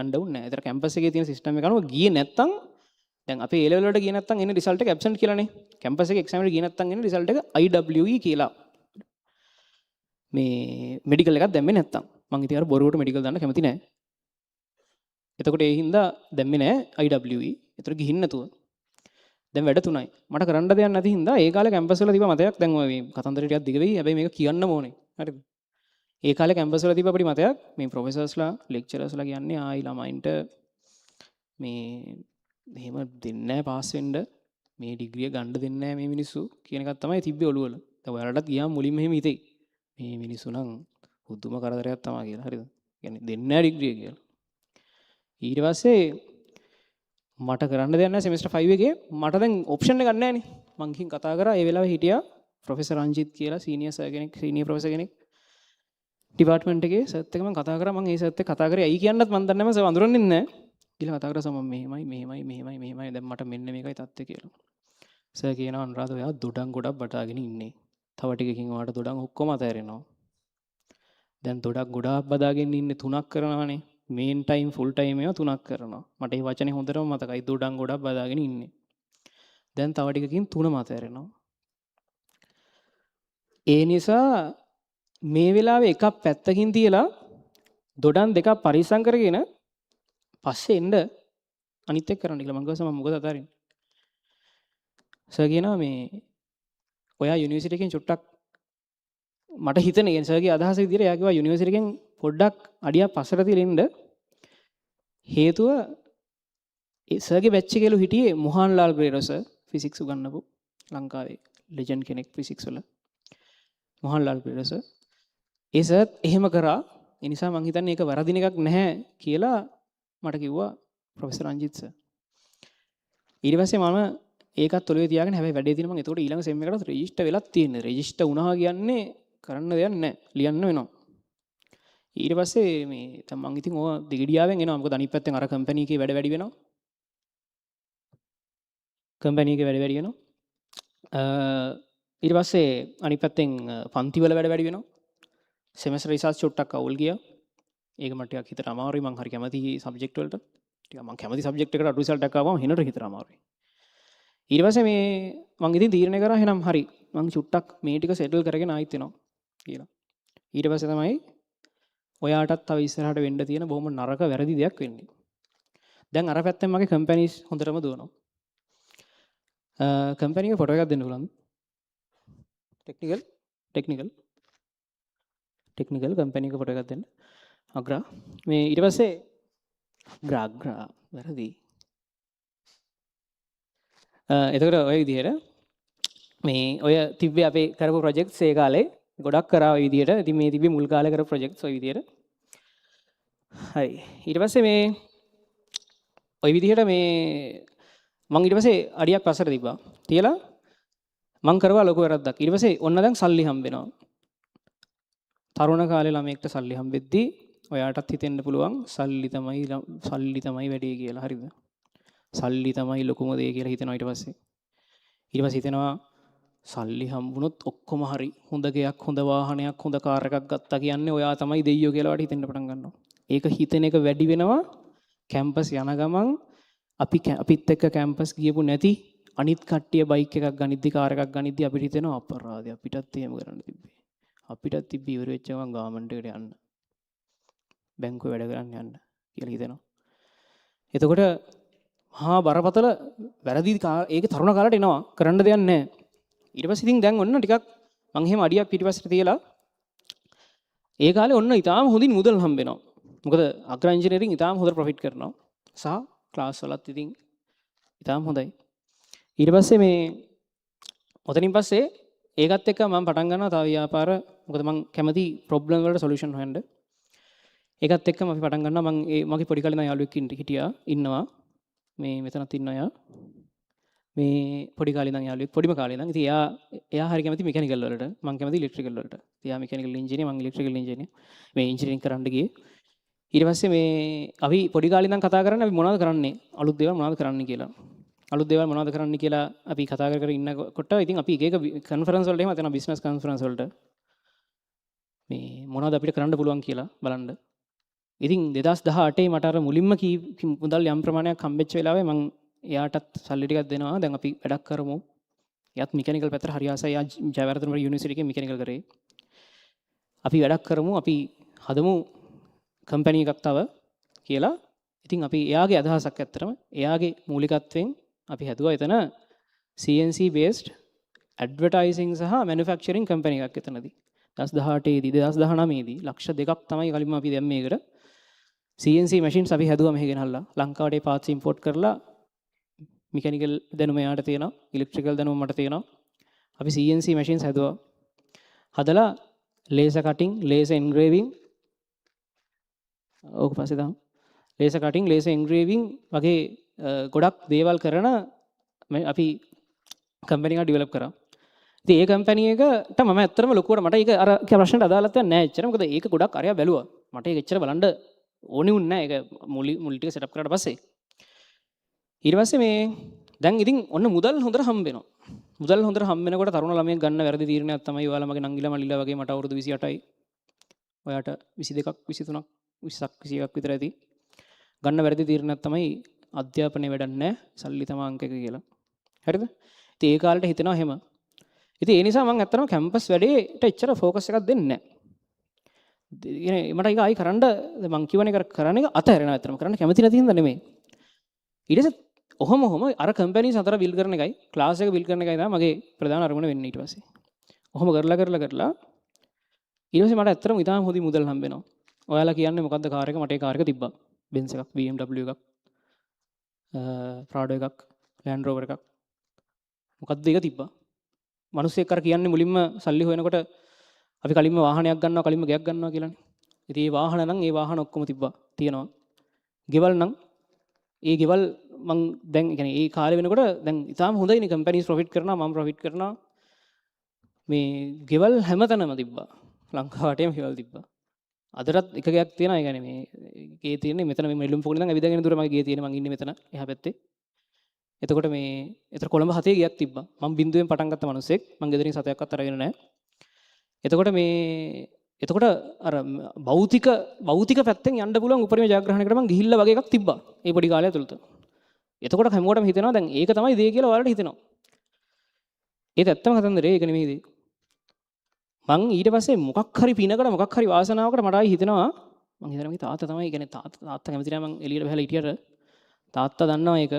යන්න උන්නේ නෑ. ඒතර කැම්පස් එකේ තියෙන සිස්ටම් එක අනුව ගියේ නැත්තම්, දැන් අපේ ඒ ලෙවල් වලට ගියේ නැත්තම් එන්නේ රිසල්ට් එක ඇබ්සන්ට් කියලානේ. කැම්පස් එකේ එක්සෑම් එකට ගියේ නැත්තම් එන්නේ රිසල්ට් එක IWE කියලා. මේ මෙඩිකල් එකක් දැම්මේ නැත්තම්. මං ඉතින් අර බොරුවට මෙඩිකල් දාන්න කැමති නෑ. එතකොට ඒ හින්දා දැම්මේ නෑ IWE. ඒතර ගිහින් නැතුව. දැන් වැඩ තුනයි. මට කරන්න දෙයක් නැති හින්දා ඒ කාලේ කැම්පස් වල තිබ්බ මතයක් දැන් ඔය මේ කතන්දර ටිකක් දිග වෙයි. හැබැයි මේක කියන්න ඕනේ. හරිද? ඒ කාලේ කැම්පස් වල තිබ්බ අපිට මතයක් මේ ප්‍රොෆෙසර්ස්ලා ලෙක්චරර්ස්ලා කියන්නේ ආයි ළමයින්ට මේ එහෙම දෙන්නේ නැහැ පාස් වෙන්න, මේ ඩිග්‍රිය ගන්න දෙන්නේ නැහැ මේ මිනිස්සු කියන එකක් තමයි තිබ්බේ ඔළුවල. දැන් ඔයාලටත් ගියාම මුලින්ම එහෙම හිතෙයි. මේ මිනිස්සු නම් පුදුම කරදරයක් තමයි කියලා. හරිද? කියන්නේ දෙන්නේ නැහැ ඩිග්‍රිය කියලා. ඊට පස්සේ මට කරන්න දෙයක් නැහැ සෙමෙස්ටර් 5 එකේ මට දැන් ඔප්ෂන් එකක් නැහැ නේ. මං ගිහින් කතා කරා. ඒ වෙලාවේ හිටියා ප්‍රොෆෙසර් රංජිත් කියලා සීනියර් සර් කෙනෙක්, සීනියර් ප්‍රොෆෙසර් කෙනෙක් ඩිපාර්ට්මන්ට් එකේ. සර්ත් එක්ක මං කතා කරා. මං ඒ සර්ත් එක්ක කතා කරේ ඇයි කියන්නත් මං දන්නේ නැහැ. මං සර් අඳුරන්නේ නැහැ. ගිහලා කතා කරා සර් මං මෙහෙමයි මෙහෙමයි මෙහෙමයි මෙහෙමයි දැන් මට මෙන්න මේකයි තත්ත්වය කියලා. සර් කියනවා අනුරාධ ඔයා දොඩම් ගොඩක් බටාගෙන ඉන්නේ. තව ටිකකින් ඔයාට දොඩම් ඔක්කොම අතහැරෙනවා. දැන් දොඩක් ගොඩාක් බදාගෙන ඉන්නේ තුනක් කරනවානේ. මේන් ටයිම් ෆුල් ටයිම් ඒවා තුනක් කරනවා. මට මේ වචනේ හොඳටම මතකයි. දොඩම් ගොඩක් බදාගෙන ඉන්නේ. දැන් තව ටිකකින් තුනම අතහැරෙනවා. ඒ නිසා මේ වෙලාවේ එකක් පැත්තකින් තියලා දොඩම් දෙකක් පරිස්සම් කරගෙන පස්සේ එන්න අනිත් එක කරන්න කියලා. මං කිව්වා සර් මම මොකද අතාරින්නේ? සර් කියනවා මේ ඔයා යුනිවර්සිටි එකෙන් චුට්ටක් මට හිතෙන ඒ සර්ගේ අදහස විදිහට එයා කිව්වා යුනිවර්සිටි එකෙන් පොඩ්ඩක් අඩියක් පස්සට තියලා ඉන්න. හේතුව ඒ සර්ගේ බැච් එකේලු හිටියේ මොහන්ලාල් ග්‍රේරෝ සර්, ෆිසික්ස් උගන්වපු ලංකාවේ ලෙජන්ඩ් කෙනෙක් ෆිසික්ස් වල. මොහන්ලාල් ග්‍රේරෝ සර්. ඒ සර්ත් එහෙම කරා. ඒ නිසා මං හිතන්නේ ඒක වරදින එකක් නැහැ කියලා මට කිව්වා ප්‍රොෆෙසර් රංජිත් සර්. ඊට පස්සේ මම ඒකත් ඔළුවේ තියාගෙන හැබැයි වැඩේ තියෙන මං එතකොට ඊළඟ සෙම් එකටත් රෙජිස්ටර් වෙලත් තියෙන්නේ. රෙජිස්ටර් වුණා කියන්නේ කරන්න දෙයක් නැහැ. ලියන්න වෙනවා. ඊට පස්සේ මේ දැන් මං ඉතින් ඕවා දෙගිඩියාවෙන් එනවා. මොකද අනිත් පැත්තෙන් අර කම්පැනි එකේ වැඩ වැඩි වෙනවා. කම්පැනි එකේ වැඩ වැඩි වෙනවා. ඊට පස්සේ අනිත් පැත්තෙන් පන්ති වල වැඩ වැඩි වෙනවා. සෙමෙස්ටර් රිසර්ච් චුට්ටක් අවුල් ගියා. ඒක මට ටිකක් හිතට අමාරුයි. මං හරි කැමති සබ්ජෙක්ට් වලට. ටිකක් මං කැමති සබ්ජෙක්ට් එකට අඩු රිසල්ට් එකක් ආවම හිනට හිතට අමාරුයි. ඊට පස්සේ මේ මං ඉතින් තීරණය කරා එහෙනම් හරි මං චුට්ටක් මේ ටික සෙටල් කරගෙන ආයිත් එනවා කියලා. ඊට පස්සේ තමයි ඔයාටත් තව ඉස්සරහට වෙන්න තියෙන බොහොම නරක වැරදි දෙයක් වෙන්නේ. දැන් අර පැත්තෙන් මගේ කම්පැනිස් හොඳටම දුවනවා. කම්පැනි එකේ ෆොටෝ එකක් දෙන්න පුළුවන්ද? ටෙක්නිකල් ටෙක්නිකල් ටෙක්නිකල් කම්පැනි එකේ ෆොටෝ එකක් දෙන්න. අග්‍රා මේ ඊට පස්සේ අග්‍රා අග්‍රා වැරදි. එතකොට ඔය විදිහට මේ ඔය තිබ්බේ අපේ කරපු ප්‍රොජෙක්ට්ස් ඒ කාලේ ගොඩක් කරා ඔය විදිහට. ඉතින් මේ තිබ්බේ මුල් කාලේ කරපු ප්‍රොජෙක්ට්ස් ඔය විදිහට. හරි. ඊට පස්සේ මේ ඔය විදිහට මේ මං ඊට පස්සේ අඩියක් පස්සට තිබ්බා. තියලා මං කරවා ලොකු වැරද්දක්. ඊට පස්සේ ඔන්න දැන් සල්ලි හම්බ වෙනවා. තරුණ කාලේ ළමයෙක්ට සල්ලි හම්බෙද්දී ඔයාටත් හිතෙන්න පුළුවන් සල්ලි තමයි සල්ලි තමයි වැඩේ කියලා. හරිද? සල්ලි තමයි ලොකුම දේ කියලා හිතෙනවා ඊට පස්සේ. ඊට පස්සේ හිතෙනවා සල්ලි හම්බුනොත් ඔක්කොම හරි. හොඳ ගෙයක්, හොඳ වාහනයක්, හොඳ කාර් එකක් ගත්තා කියන්නේ ඔයා තමයි දෙයියෝ කියලා වට හිතෙන්න පටන් ගන්නවා. ඒක හිතෙන එක වැඩි වෙනවා. කැම්පස් යන ගමන් අපිත් එක්ක කැම්පස් ගියපු නැති අනිත් කට්ටිය බයික් එකක් ගනිද්දි කාර් එකක් ගනිද්දි අපිට හිතෙනවා අපරාධේ අපිටත් එහෙම කරන්න තිබ්බේ. අපිටත් තිබ්බේ ඉවර වෙච්ච ගමන් ගාමන්ට් එකට යන්න. බැංකුවේ වැඩ කරන්න යන්න කියලා හිතෙනවා. එතකොට මහා බරපතල වැරදි ඒක තරුණ කාලේට එනවා. කරන්න දෙයක් නැහැ. ඊට පස්සේ ඉතින් දැන් ඔන්න ටිකක් මං එහෙම අඩියක් පිටිපස්සට තියලා ඒ කාලේ ඔන්න ඉතාම හොඳින් මුදල් හම්බ වෙනවා. මොකද අග්‍රා ඉංජිනේරින් ඉතාම හොඳට ප්‍රොෆිට් කරනවා. සහ ක්ලාස් වලත් ඉතින් ඉතාම හොඳයි. ඊට පස්සේ මේ ඔතනින් පස්සේ ඒකත් එක්ක මම පටන් ගන්නවා තව ව්‍යාපාර. මොකද මං කැමති ප්‍රොබ්ලම් වලට සොලියුෂන් හොයන්න. ඒකත් එක්කම අපි පටන් ගන්නවා. මං ඒ මගේ පොඩි කාලේ ඉඳන් යාළුවෙක් හිටියා ඉන්නවා. මේ මෙතනත් ඉන්න අය. මේ පොඩි කාලේ ඉඳන් යාළුවෙක්, පොඩිම කාලේ ඉඳන්. ඉතින් එයා එයා හරි කැමති මෙකැනිකල් වලට. මං කැමති ඉලෙක්ට්‍රිකල් වලට. ඉතින් එයා මෙකැනිකල් ඉංජිනේර්, මං ඉලෙක්ට්‍රිකල් ඉංජිනේර්. මේ ඉංජිනේරින් කරන්න ගියේ. ඊට පස්සේ මේ අපි පොඩි කාලේ ඉඳන් කතා කරන්නේ අපි මොනවද කරන්නේ? අලුත් දේවල් මොනවද කරන්නේ කියලා. අලුත් දේවල් මොනවද කරන්න කියලා අපි කතා කර කර ඉන්නකොට ඉතින් අපි එක එක කන්ෆරන්ස් වලට එහෙම යනවා, බිස්නස් කන්ෆරන්ස් වලට. මේ මොනවද අපිට කරන්න පුළුවන් කියලා බලන්න. ඉතින් 2018 මට අර මුලින්ම මුදල් යම් ප්‍රමාණයක් හම්බෙච්ච වෙලාවේ මං එයාටත් සල්ලි ටිකක් දෙනවා. දැන් අපි වැඩක් කරමු. එයාත් මෙකැනිකල් පැත්තට හරි ආසයි. එයා ජයවර්ධනපුර යුනිවර්සිටි එකේ මෙකැනිකල් කරේ. අපි වැඩක් කරමු, අපි හදමු කම්පැනි එකක් තව කියලා. ඉතින් අපි එයාගේ අදහසක් ඇත්තටම එයාගේ මූලිකත්වයෙන් අපි හැදුවා එතන CNC based advertising සහ මැනුෆැක්චරින් කම්පැනි එකක් එතනදී. 2018 දී 2019 දී ලක්ෂ 2ක් තමයි කලින්ම අපි දැම්මේ ඒකට. CNC machines අපි හැදුවා මෙහෙ ගෙනල්ලා. ලංකාවට ඒ පාර්ට්ස් ඉම්පෝට් කරලා මෙකැනිකල් දැනුම එයාට තියෙනවා, ඉලෙක්ට්‍රිකල් දැනුම මට තියෙනවා. අපි CNC machines හැදුවා. හදලා ලේසර් කටින්, ලේසර් එන්ග්‍රේවිං, ඕක පස්සේ දාමු. ලේසර් කටින්, ලේසර් එන්ග්‍රේවිං වගේ ගොඩක් දේවල් කරන අපි කම්පැනි එකක් ඩෙවලොප් කරා. ඉතින් ඒ කම්පැනි එකට මම ඇත්තටම ලොකුවට මට ඒක අර ප්‍රශ්නට අදාළත්වයක් නෑ එච්චර. මොකද ඒක ගොඩක් අරයා බැලුවා. මට ඒක එච්චර බලන්න ඕනේ වුණේ නෑ. ඒක මුලි මුල් ටික සෙටප් කරාට පස්සේ. ඊට පස්සේ මේ දැන් ඉතින් ඔන්න මුදල් හොඳට හම්බ වෙනවා. මුදල් හොඳට හම්බ වෙනකොට තරුණ ළමයෙක් ගන්න වැරදි තීරණයක් තමයි ඔයාලා මගේ නංගිලා මල්ලිලා වගේ මට අවුරුදු 28යි. ඔයාට 22ක් 23ක් 20ක් 21ක් විතර ඇති. ගන්න වැරදි තීරණයක් තමයි අධ්‍යාපනය වැඩක් නෑ, සල්ලි තමයි අංක එක කියලා. හරිද? ඉතින් ඒ කාලේට හිතෙනවා එහෙම. ඉතින් ඒ නිසා මං ඇත්තටම කැම්පස් වැඩේට එච්චර ෆෝකස් එකක් දෙන්නේ නෑ. මට ඒක ආයි කරන්න මං කියවන එක කරන එක අතහැරෙනවා ඇත්තටම. කරන්න කැමති නැති හින්දා නෙමෙයි. ඊට පස්සේ ඔහොම ඔහොම අර කම්පැනිස් හතර බිල්ඩ් කරන එකයි ක්ලාස් එක බිල්ඩ් කරන එකයි තමයි මගේ ප්‍රධාන අරමුණ වෙන්නේ ඊට පස්සේ. ඔහොම කරලා කරලා කරලා ඊට පස්සේ මට ඇත්තටම ඉතාම හොඳ මුදල් හම්බ වෙනවා. ඔයාලා කියන්නේ මොකද්ද කාර් එක? මට ඒ කාර් එක තිබ්බා. බෙන්ස් එකක්, BMW එකක්, ප්‍රාඩෝ එකක්, ලෑන්ඩ් රෝවර් එකක්. මොකද්ද ඒක තිබ්බා. මිනිස්සෙක් අර කියන්නේ මුලින්ම සල්ලි හොයනකොට අපි කලින්ම වාහනයක් ගන්නවා, කලින්ම ගෙයක් ගන්නවා කියලානේ. ඉතින් ඒ වාහන නම් ඒ වාහන ඔක්කොම තිබ්බා. තියෙනවා. ගෙවල් නම් ඒ ගෙවල් මං දැන් ඒ කියන්නේ ඒ කාලේ වෙනකොට දැන් ඉතාම හොඳයිනේ, කම්පැනිස් ප්‍රොෆිට් කරනවා, මම ප්‍රොෆිට් කරනවා. මේ ගෙවල් හැමතැනම තිබ්බා. ලංකාවටම ගෙවල් තිබ්බා. අදටත් එක ගෙයක් තියෙනවා. ඒ කියන්නේ මේ ගේ තියෙන්නේ මෙතන මේ නෙළුම් පොකුණ ඉඳන් ඇවිදගෙන දුර මගේ ගේ තියෙන්නේ. මං ඉන්නේ මෙතන එහා පැත්තේ. එතකොට මේ එතන කොළඹ හතේ ගෙයක් තිබ්බා. මං බින්දුවෙන් පටන් ගත්ත මිනිස්සෙක්. මං ගෙදරින් සතයක්වත් අරගෙන නැහැ. එතකොට මේ එතකොට අර භෞතික භෞතික පැත්තෙන් යන්න පුළුවන් උපරිම ජයග්‍රහණයකට මං ගිහිල්ලා වගේ එකක් තිබ්බා. ඒ පොඩි කාලය ඇතුළත. එතකොට හැමෝටම හිතෙනවා දැන් ඒක තමයි දේ කියලා ඔයාලට හිතෙනවා. ඒත් ඇත්තම කතන්දරේ ඒක නෙමෙයි දේ. මං ඊට පස්සේ මොකක් හරි පිනකට මොකක් හරි වාසනාවකට මට ආයි හිතෙනවා, මං හිතනවා මගේ තාත්තා තමයි, ඒ කියන්නේ තාත්තා කැමති නෑ මං එළියට බහලා හිටියට. තාත්තා දන්නවා ඒක.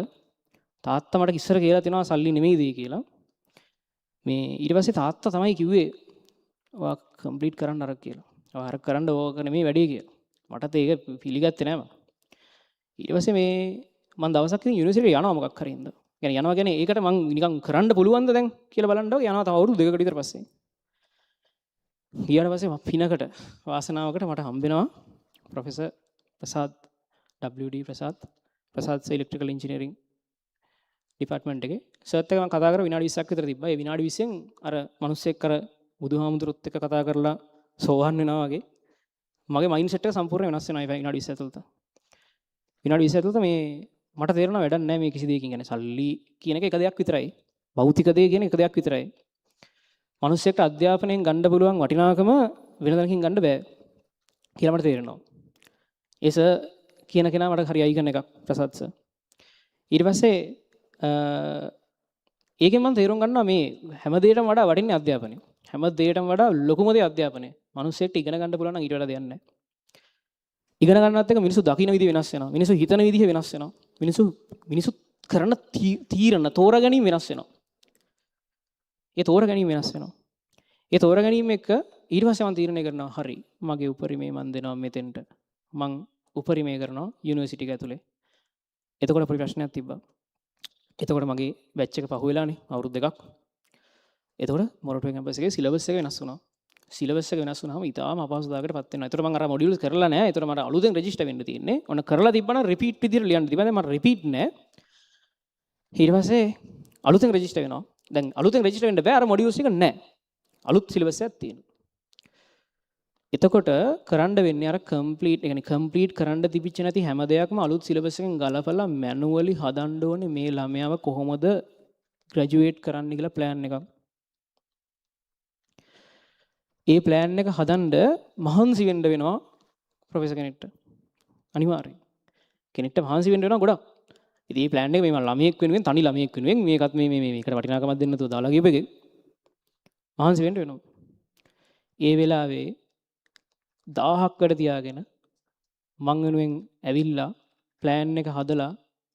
තාත්තා මට ඉස්සර කියලා තිනවා සල්ලි නෙමෙයි දේ කියලා. මේ ඊට පස්සේ තාත්තා තමයි කිව්වේ ඔයා කම්ප්ලීට් කරන්න අර කියලා. ඔයා අර කරන්න ඕක නෙමෙයි වැඩේ කියලා. මටත් ඒක පිළිගත්තේ නෑ මං. ඊට පස්සේ මේ මං දවසක් ඉතින් යුනිවර්සිටි යනවා මොකක් හරි හින්දා. يعني යනවා කියන්නේ ඒකට මං නිකන් කරන්න පුළුවන්ද දැන් කියලා බලන්න ඕක යනවා තව අවුරුදු දෙකකට විතර පස්සේ. ගියාට පස්සේ මම පිනකට වාසනාවකට මට හම්බ වෙනවා professor Prasad, WD Prasad, Prasad sir electrical engineering department එකේ. සර්ත් එක්ක මම කතා කරා විනාඩි 20ක් විතර තිබ්බා. ඒ විනාඩි 20න් අර මිනිස්සෙක් අර බුදුහාමුදුරුවොත් එක්ක කතා කරලා සෝවන් වෙනවා වගේ මගේ මයින්ඩ් සෙට් එක සම්පූර්ණ වෙනස් වෙනවා ඒ විනාඩි 20 ඇතුළත. විනාඩි 20 ඇතුළත මේ මට තේරෙනවා වැඩක් නෑ මේ කිසි දෙයකින්. يعني සල්ලි කියන එක එක දෙයක් විතරයි. භෞතික දේ කියන එක දෙයක් විතරයි. මිනිස්සෙක්ට අධ්‍යාපනයෙන් ගන්න පුළුවන් වටිනාකම වෙන තැනකින් ගන්න බෑ කියලා මට තේරෙනවා. ඒ සර් කියන කෙනා මට හරි අයිකන් එකක්, ප්‍රසාද් සර්. ඊට පස්සේ ඒකෙන් මම තේරුම් ගන්නවා මේ හැම දෙයකටම වඩා වටින්නේ අධ්‍යාපනය. හැම දෙයකටම වඩා ලොකුම දේ අධ්‍යාපනය. මිනිස්සෙක්ට ඉගෙන ගන්න පුළුවන් නම් ඊට වඩා දෙයක් නැහැ. ඉගෙන ගන්නවත් එක්ක මිනිස්සු දකින විදිහ වෙනස් වෙනවා. මිනිස්සු හිතන විදිහ වෙනස් වෙනවා. මිනිස්සු කරන තීරණ තෝරා ගැනීම වෙනස් වෙනවා. ඒ තෝරා ගැනීම වෙනස් වෙනවා. ඒ තෝරා ගැනීම එක්ක ඊට පස්සේ මම තීරණය කරනවා හරි මගේ උපරිමය මං දෙනවා මෙතෙන්ට. මං උපරිමය කරනවා යුනිවර්සිටි එක ඇතුලේ. එතකොට පොඩි ප්‍රශ්නයක් තිබ්බා. එතකොට මගේ බැච් එක පහුවෙලානේ අවුරුදු දෙකක්. එතකොට මොරටුවේ කැම්පස් එකේ සිලබස් එක වෙනස් වුණා. සිලබස් එක වෙනස් වුණාම ඉතාලම අපහසුතාවයකට පත් වෙනවා. එතකොට මං අර මොඩියුල්ස් කරලා නෑ. එතකොට මට අලුතෙන් රෙජිස්ටර් වෙන්න තියෙන්නේ. ඔන්න කරලා තිබ්බනම් රිපීට් විදියට ලියන්න තිබ්බා. දැන් මට රිපීට් නෑ. ඊට පස්සේ අලුතෙන් රෙජිස්ටර් වෙනවා. දැන් අලුතෙන් රෙජිස්ටර් වෙන්න බෑ. අර මොඩියුල්ස් එක නෑ. අලුත් සිලබස් එකක් තියෙනවා. එතකොට කරන්න වෙන්නේ අර කම්ප්ලීට්, ඒ කියන්නේ කම්ප්ලීට් කරන්න තිබිච්ච නැති හැම දෙයක්ම අලුත් සිලබස් එකෙන් ගලපලා මැනුවලි හදන්න ඕනේ මේ ළමයාව කොහොමද ග්‍රැජුවේට් කරන්න කියලා ප්ලෑන් එකක්. ඒ ප්ලෑන් එක හදන්න මහන්සි වෙන්න වෙනවා ප්‍රොෆෙසර් කෙනෙක්ට. අනිවාර්යයෙන්. කෙනෙක්ට මහන්සි වෙන්න වෙනවා ගොඩක්. ඉතින් මේ ප්ලෑන් එක මේ මම ළමයෙක් වෙනුවෙන්, තනි ළමයෙක් වෙනුවෙන් මේකත් මේ මේ මේකට වටිනාකමක් දෙන්න නැතුව දාලා ගියපු එකේ මහන්සි වෙන්න වෙනවා. ඒ වෙලාවේ 1000ක් වැඩ තියාගෙන මං වෙනුවෙන් ඇවිල්ලා ප්ලෑන් එක හදලා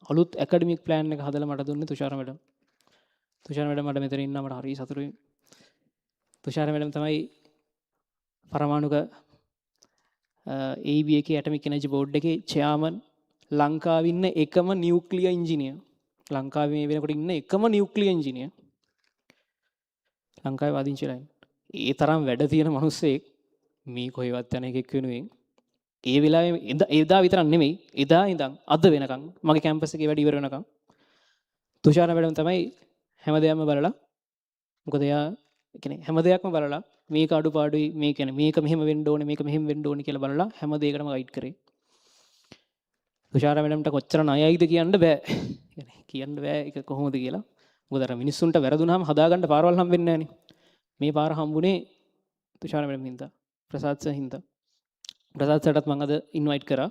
අලුත් ඇකඩමික් ප්ලෑන් එක හදලා මට දුන්නේ තුෂාර මැඩම්. තුෂාර මැඩම් මට මෙතන ඉන්නවා, මට හරි සතුටුයි. තුෂාර මැඩම් තමයි පරමාණුක AEB එකේ, ඇටමික් එනර්ජි බෝඩ් එකේ චෙයාමන්, ලංකාවේ ඉන්න එකම නියුක්ලියර් ඉංජිනේර්. ලංකාවේ මේ වෙනකොට ඉන්න එකම නියුක්ලියර් ඉංජිනේර්. ලංකාවේ වාදිංචිලා ඉන්න. ඒ තරම් වැඩ තියෙන මිනිස්සෙක් මේ කොහෙවත් යන එකෙක් වෙනුවෙන් ඒ වෙලාවේ එදා විතරක් නෙමෙයි, එදා ඉඳන් අද වෙනකන්, මගේ කැම්පස් එකේ වැඩ ඉවර වෙනකන් තුෂාර මැඩම් තමයි හැම දෙයක්ම බලලා, මොකද එයා කියන්නේ හැම දෙයක්ම බලලා මේක අඩුපාඩුයි, මේ කියන්නේ මේක මෙහෙම වෙන්න ඕනේ, මේක මෙහෙම වෙන්න ඕනේ කියලා බලලා හැම දෙයකටම ගයිඩ් කරේ. තුෂාර මැඩම්ට කොච්චර ණයයිද කියන්න බෑ. කියන්න බෑ ඒක කොහොමද කියලා. මොකද අර මිනිස්සුන්ට වැරදුනහම හදාගන්න පාරවල් හම්බෙන්නේ නෑනේ. මේ පාර හම්බුනේ තුෂාර මැඩම් හින්දා, ප්‍රසාද් සර් හින්දා. ප්‍රසාද් සර්ටත් මම අද ඉන්වයිට් කරා.